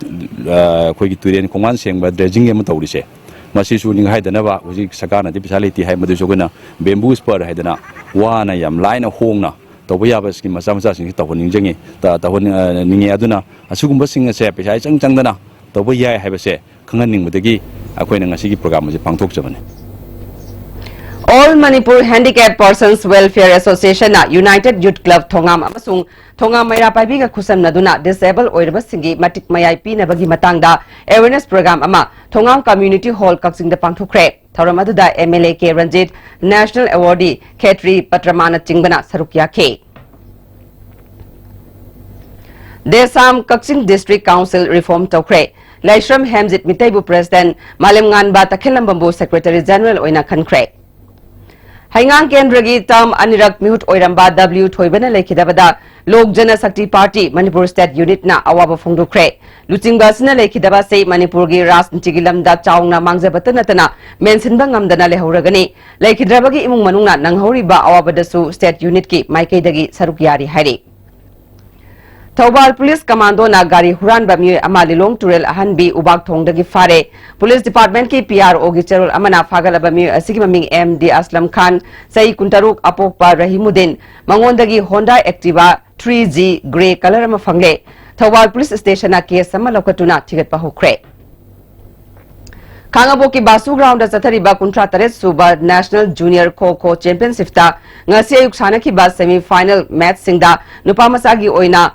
ꯑ, ꯑꯩꯈꯣꯏꯒꯤ ꯇꯨꯔꯦꯟ ꯈꯣꯡꯕꯥꯟ ꯁꯦꯡꯕ, ꯗ꯭ꯔꯦꯖꯤꯡ ꯑꯃ ꯇꯧꯔꯤꯁꯦ, ꯃꯁꯤꯁꯨ ꯅꯤꯡꯍꯥꯏꯗꯅꯕ꯫ ꯍꯧꯖꯤꯛ ꯁꯔꯀꯥꯔꯅꯗꯤ ꯄꯩꯁꯥ ꯂꯩꯇꯦ ꯍꯥꯏ, ꯃꯗꯨꯁꯨ ꯑꯩꯈꯣꯏꯅ ꯕꯦꯝꯕꯨ ꯁ꯭ꯄꯔ ꯍꯥꯏꯗꯅ ꯋꯥꯅ ꯌꯥꯝ ꯂꯥꯏꯅ ꯍꯣꯡꯅ ꯇꯧꯕ ꯌꯥꯕ ꯁ꯭ꯀꯤꯝ ꯃꯆꯥ ꯃꯆꯥꯁꯤꯡꯁꯤ ꯇꯧꯍꯟꯅꯤꯡꯖꯉꯤ-, ꯇ-, ꯇꯧꯍꯟ-, ꯑ, ꯅꯤꯡꯉꯤ꯫ ꯑꯗꯨꯅ ꯑꯁꯤꯒꯨꯝꯕꯁꯤꯡ ꯑꯁꯦ ꯄꯩꯁꯥ ꯏꯆꯪ ꯆꯪꯗꯅ ꯇꯧꯕ ꯌꯥꯏ ꯍꯥꯏꯕꯁꯦ ꯈꯪꯍꯟꯅꯤꯡꯕꯗꯒꯤ ꯑꯩꯈꯣꯏꯅ ꯉꯁꯤꯒꯤ ꯄ꯭ꯔꯣꯒ꯭ꯔꯥꯝ ꯑꯁꯤ ꯄꯥꯡꯊꯣꯛꯆꯕꯅꯤ꯫ All Manipur Handicap Persons Welfare Association ꯅ United Youth Club ꯊꯣꯉꯥꯝ ꯑꯃꯁꯨꯡ ꯊꯣꯉꯥꯝ ꯃꯩꯔꯥ ꯄꯥꯏꯕꯤꯒ ꯈꯨꯠꯁꯝꯅꯗꯨꯅ ꯗꯤꯁꯑꯦꯕꯜ ꯑꯣꯏꯔꯕꯁꯤꯡꯒꯤ ꯃꯇꯤꯛ ꯃꯌꯥꯏ ꯄꯤꯅꯕꯒꯤ ꯃꯇꯥꯡꯗ ꯑꯦꯋꯦꯔꯅꯦꯁ ꯄ꯭ꯔꯣꯒ꯭ꯔꯥꯝ ꯑꯃ ꯊꯣꯉꯥꯝ ꯀꯝꯃ꯭ꯌꯨꯅꯤꯇꯤ ꯍꯣꯜ ꯀꯛꯆꯤꯡꯗ ꯄꯥꯡꯊꯣꯛꯈ꯭ꯔꯦ꯫ ꯊꯧꯔꯝ ꯑꯗꯨꯗ M L A K Ranjit, national ꯑꯦꯋꯥꯔꯗꯤ ꯈꯦꯇ꯭ꯔꯤ ꯄꯇ꯭ꯔꯃꯥꯅꯆꯤꯡꯕꯅ ꯁꯔꯨꯛ ꯌꯥꯈꯤ꯫ Desam Kakching district council reform ꯇꯧꯈ꯭ꯔꯦ꯫ ꯂꯥꯏꯁ꯭ꯔꯝ ꯍꯦꯝꯖꯤꯠ ꯃꯤꯇꯩꯕꯨ ꯄ꯭ꯔꯦꯁꯤꯗꯦꯟꯠ, ꯃꯥꯂꯦꯝꯉꯥꯟꯕ ꯇꯈꯦꯜꯂꯝꯕꯝꯕꯨ ꯁꯦꯀ꯭ꯔꯦꯇꯔꯤ ꯖꯦꯅꯔꯦꯜ ꯑꯣꯏꯅ ꯈꯟꯈ꯭ꯔꯦ꯫ ꯍꯩꯉꯥꯡ ꯀꯦꯟꯗ꯭ꯔꯒꯤ ꯇꯔꯝ ꯑꯅꯤꯔꯛ ꯃꯤꯍꯨꯠ ꯑꯣꯏꯔꯝꯕ ꯗꯕ꯭ꯂꯤꯌꯨ ꯊꯣꯏꯕꯅ ꯂꯩꯈꯤꯗꯕꯗ ꯂꯣꯛ ꯖꯅ ꯁꯛꯇꯤ ꯄꯥꯔꯇꯤ ꯃꯅꯤꯄꯨꯔ ꯁ꯭ꯇꯦꯠ ꯌꯨꯅꯤꯠꯅ ꯑꯋꯥꯕ ꯐꯣꯡꯗꯣꯛꯈ꯭ꯔꯦ꯫ ꯂꯨꯆꯤꯡꯕ ꯑꯁꯤꯅ ꯂꯩꯈꯤꯗꯕ ꯑꯁꯤ ꯃꯅꯤꯄꯨꯔꯒꯤ ꯔꯥꯖꯅꯤꯇꯤꯒꯤ ꯂꯝꯗ ꯆꯥꯎꯅ ꯃꯥꯡꯖꯕꯇ ꯅꯠꯇꯅ ꯃꯦꯟꯁꯤꯟꯕ ꯉꯝꯗꯅ ꯂꯩꯍꯧꯔꯒꯅꯤ꯫ ꯂꯩꯈꯤꯗ꯭ꯔꯕꯒꯤ ꯏꯃꯨꯡ ꯃꯅꯨꯡꯅ ꯅꯪꯍꯧꯔꯤꯕ ꯑꯋꯥꯕꯗꯁꯨ ꯁ꯭ꯇꯦꯠ ꯌꯨꯅꯤꯠꯀꯤ ꯃꯥꯏꯀꯩꯗꯒꯤ ꯁꯔꯨꯛ ꯌꯥꯔꯤ ꯍꯥꯏꯔꯤ꯫ ꯊꯧꯕꯥꯜ ꯄꯨꯂꯤꯁ ꯀꯃꯥꯟꯗꯣꯅ ꯒꯥꯔꯤ ꯍꯨꯔꯥꯟꯕ ꯃꯤꯑꯣꯏ ꯑꯃ ꯂꯤꯂꯣꯡ ꯇꯨꯔꯦꯜ ꯑꯍꯟꯕꯤ ꯎꯕꯥꯛ ꯊꯣꯡꯗꯒꯤ ꯐꯥꯔꯦ꯫ ꯄꯨꯂꯤꯁ ꯗꯤꯄꯥꯔꯠꯃꯦꯟꯠꯀꯤ ꯄꯤ ꯑꯥꯔ ꯑꯣꯒꯤ ꯆꯦꯔꯣꯜ ꯑꯃꯅ ꯐꯥꯒꯠꯂꯕ ꯃꯤꯑꯣꯏ ꯑꯁꯤꯒꯤ ꯃꯃꯤꯡ ꯑꯦꯝ ꯗꯤ ꯑꯁꯂꯝ ꯈꯥꯟ, ꯆꯍꯤ ꯀꯨꯟꯇꯔꯨꯛ, ꯑꯄꯣꯛꯄ ꯔꯍꯤꯃꯨꯗꯤꯟ, ꯃꯉꯣꯟꯗꯒꯤ Honda Activa three G grey colour ꯑꯃ ꯐꯪꯂꯦ꯫ ꯊꯧꯕꯥꯜ ꯄꯨꯂꯤꯁ ꯁ꯭ꯇꯦꯁꯟꯅ ꯀꯦꯁ ꯑꯃ ꯂꯧꯈꯠꯇꯨꯅ ꯊꯤꯒꯠꯄ ꯍꯧꯈ꯭ꯔꯦ꯫ ꯈꯥꯉꯕꯣꯛꯀꯤ ꯕꯥꯁꯨ ꯒ꯭ꯔꯥꯎꯟꯗ ꯆꯠꯊꯔꯤꯕ ꯀꯨꯟꯊ꯭ꯔꯥ ꯇꯔꯦꯠ ꯁꯨꯕ ꯅꯦꯁꯅꯦꯜ ꯖꯨꯅꯤꯌꯔ ꯈꯣ ꯈꯣ ꯆꯦꯝꯄꯤꯌꯟꯁꯤꯞꯇ ꯉꯁꯤ ꯑꯌꯨꯛ ꯁꯥꯟꯅꯈꯤꯕ ꯁꯦꯃꯤ ꯐꯥꯏꯅꯦꯜ ꯃꯦꯆꯁꯤꯡꯗ ꯅꯨꯄꯥ ꯃꯆꯥꯒꯤ ꯑꯣꯏꯅ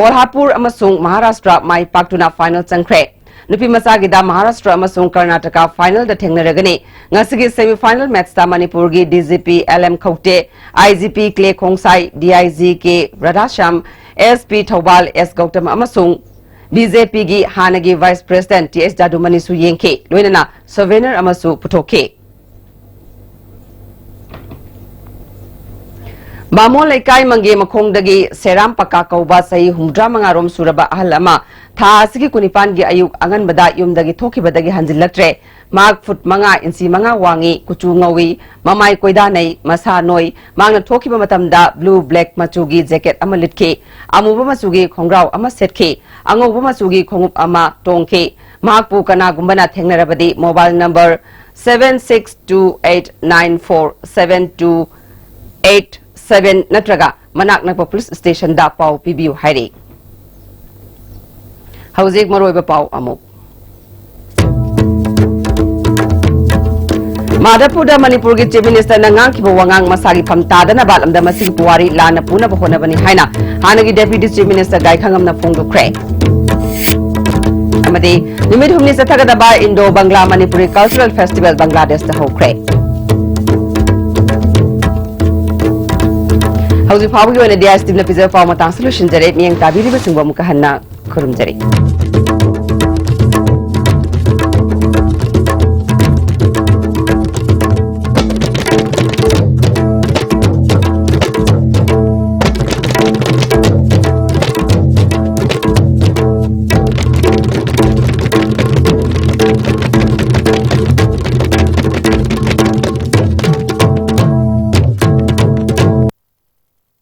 ꯀꯣꯜꯍꯥꯄꯨꯔ ꯑꯃꯁꯨꯡ ꯃꯍꯥꯔꯥꯁꯇ꯭ꯔ ꯃꯥꯏ ꯄꯥꯛꯇꯨꯅ ꯐꯥꯏꯅꯦꯜ ꯆꯪꯈ꯭ꯔꯦ꯫ ꯅꯨꯄꯤ ꯃꯆꯥꯒꯤꯗ ꯃꯍꯥꯔꯥꯁꯇ꯭ꯔ ꯑꯃꯁꯨꯡ ꯀꯔꯅꯥꯇꯀꯥ ꯐꯥꯏꯅꯦꯜꯗ ꯊꯦꯡꯅꯔꯒꯅꯤ꯫ ꯉꯁꯤꯒꯤ ꯁꯦꯃꯤ ꯐꯥꯏꯅꯦꯜ ꯃꯦꯠꯆꯇ ꯃꯅꯤꯄꯨꯔꯒꯤ D G P L M Khaute, I G P Clay Khongsai, D I G K Radhashyam, S P Thoubal S Gautam ꯑꯃꯁꯨꯡ ꯕꯤ ꯖꯦ ꯄꯤꯒꯤ ꯍꯥꯟꯅꯒꯤ ꯚꯥꯏꯁ ꯄ꯭ꯔꯦꯁꯤꯗꯦꯟꯠ ꯇꯤ ꯑꯦꯁ ꯖꯥꯗꯨꯃꯅꯤꯁꯨ ꯌꯦꯡꯈꯤ꯫ ꯂꯣꯏꯅꯅ ꯁꯣꯚꯦꯅꯔ ꯑꯃꯁꯨ ꯄꯨꯊꯣꯛꯈꯤ꯫ ꯕꯥꯃꯣꯟ ꯂꯩꯀꯥꯏ ꯃꯪꯒꯦ ꯃꯈꯣꯡꯗꯒꯤ ꯁꯦꯔꯥꯝ ꯄꯀꯥ ꯀꯧꯕ ꯆꯍꯤ ꯍꯨꯝꯐꯨꯇꯔꯥ ꯃꯉꯥ ꯔꯣꯝ ꯁꯨꯔꯕ ꯑꯍꯜ ꯑꯃ ꯊꯥ ꯑꯁꯤꯒꯤ ꯀꯨꯟꯅꯤꯄꯥꯟꯒꯤ ꯑꯌꯨꯛ ꯑꯉꯟꯕꯗ ꯌꯨꯝꯗꯒꯤ ꯊꯣꯛꯈꯤꯕꯗꯒꯤ ꯍꯟꯖꯤꯜꯂꯛꯇ꯭ꯔꯦ꯫ ꯃꯍꯥꯛ ꯐꯨꯠ ꯃꯉꯥ ꯏꯟꯆꯤ ꯃꯉꯥ ꯋꯥꯡꯉꯤ, ꯀꯨꯆꯨ ꯉꯧꯏ, ꯃꯃꯥꯏ ꯀꯣꯏꯗꯥꯅꯩ, ꯃꯁꯥ ꯅꯣꯏ꯫ ꯃꯍꯥꯛꯅ ꯊꯣꯛꯈꯤꯕ ꯃꯇꯝꯗ ꯕ꯭ꯂꯨ ꯕ꯭ꯂꯦꯛ ꯃꯆꯨꯒꯤ ꯖꯦꯀꯦꯠ ꯑꯃ ꯂꯤꯠꯈꯤ, ꯑꯃꯨꯕ ꯃꯆꯨꯒꯤ ꯈꯣꯡꯒ꯭ꯔꯥꯎ ꯑꯃ ꯁꯦꯠꯈꯤ, ꯑꯉꯧꯕ ꯃꯆꯨꯒꯤ ꯈꯣꯡꯎꯞ ꯑꯃ ꯇꯣꯡꯈꯤ꯫ ꯃꯍꯥꯛꯄꯨ ꯀꯅꯥꯒꯨꯝꯕꯅ ꯊꯦꯡꯅꯔꯕꯗꯤ mobile number seven six two eight nine four seven two eight seven ꯅꯠꯇ꯭ꯔꯒ ꯃꯅꯥꯛ ꯅꯛꯄ ꯄꯨꯂꯤꯁ ꯁ꯭ꯇꯦꯁꯟꯗ ꯄꯥꯎ ꯄꯤꯕꯤꯌꯨ ꯍꯥꯏꯔꯤ꯫ ꯍꯧꯖꯤꯛ ꯃꯔꯨꯑꯣꯏꯕ ꯄꯥꯎ ꯑꯃꯨꯛ꯫ ꯃꯥꯙꯕꯄꯨꯔꯗ ꯃꯅꯤꯄꯨꯔꯒꯤ ꯆꯤꯐ ꯃꯤꯅꯤꯁꯇꯔꯅ ꯉꯥꯡꯈꯤꯕ ꯋꯥꯉꯥꯡ ꯃꯁꯥꯒꯤ ꯐꯝ ꯇꯥꯗꯅꯕ ꯂꯝꯗꯝ ꯑꯁꯤꯒꯤ ꯄꯨꯋꯥꯔꯤ ꯂꯥꯟꯅ ꯄꯨꯅꯕ ꯍꯣꯠꯅꯕꯅꯤ ꯍꯥꯏꯅ ꯍꯥꯟꯅꯒꯤ ꯗꯦꯄ꯭ꯌꯨꯇꯤ ꯆꯤꯐ ꯃꯤꯅꯤꯁꯇꯔ ꯒꯥꯏꯈꯪꯉꯝꯅ ꯐꯣꯡꯗꯣꯛꯈ꯭ꯔꯦ꯫ ꯑꯃꯗꯤ ꯅꯨꯃꯤꯠ ꯍꯨꯝꯅꯤ ꯆꯠꯊꯒꯗꯕ Indo Bangla Manipuri cultural festival ꯕꯪꯒ꯭ꯂꯥꯗꯦꯁꯇ ꯍꯧꯈ꯭ꯔꯦ꯫ ꯍꯧꯖꯤꯛ ꯐꯥꯎꯕꯒꯤ ꯑꯣꯏꯅꯗꯤ ꯑꯥꯏ ꯑꯦꯁ ꯇꯤꯚꯤꯅ ꯄꯤꯖꯕ ꯄꯥꯎ ꯃꯇꯥꯡꯁꯤ ꯂꯣꯏꯁꯤꯟꯖꯔꯦ꯫ ꯃꯤꯠꯌꯦꯡ ꯇꯥꯕꯤꯔꯤꯕꯁꯤꯡꯕꯨ ꯑꯃꯨꯛꯀ ꯍꯟꯅ ꯈꯨꯔꯨꯝꯖꯔꯤ꯫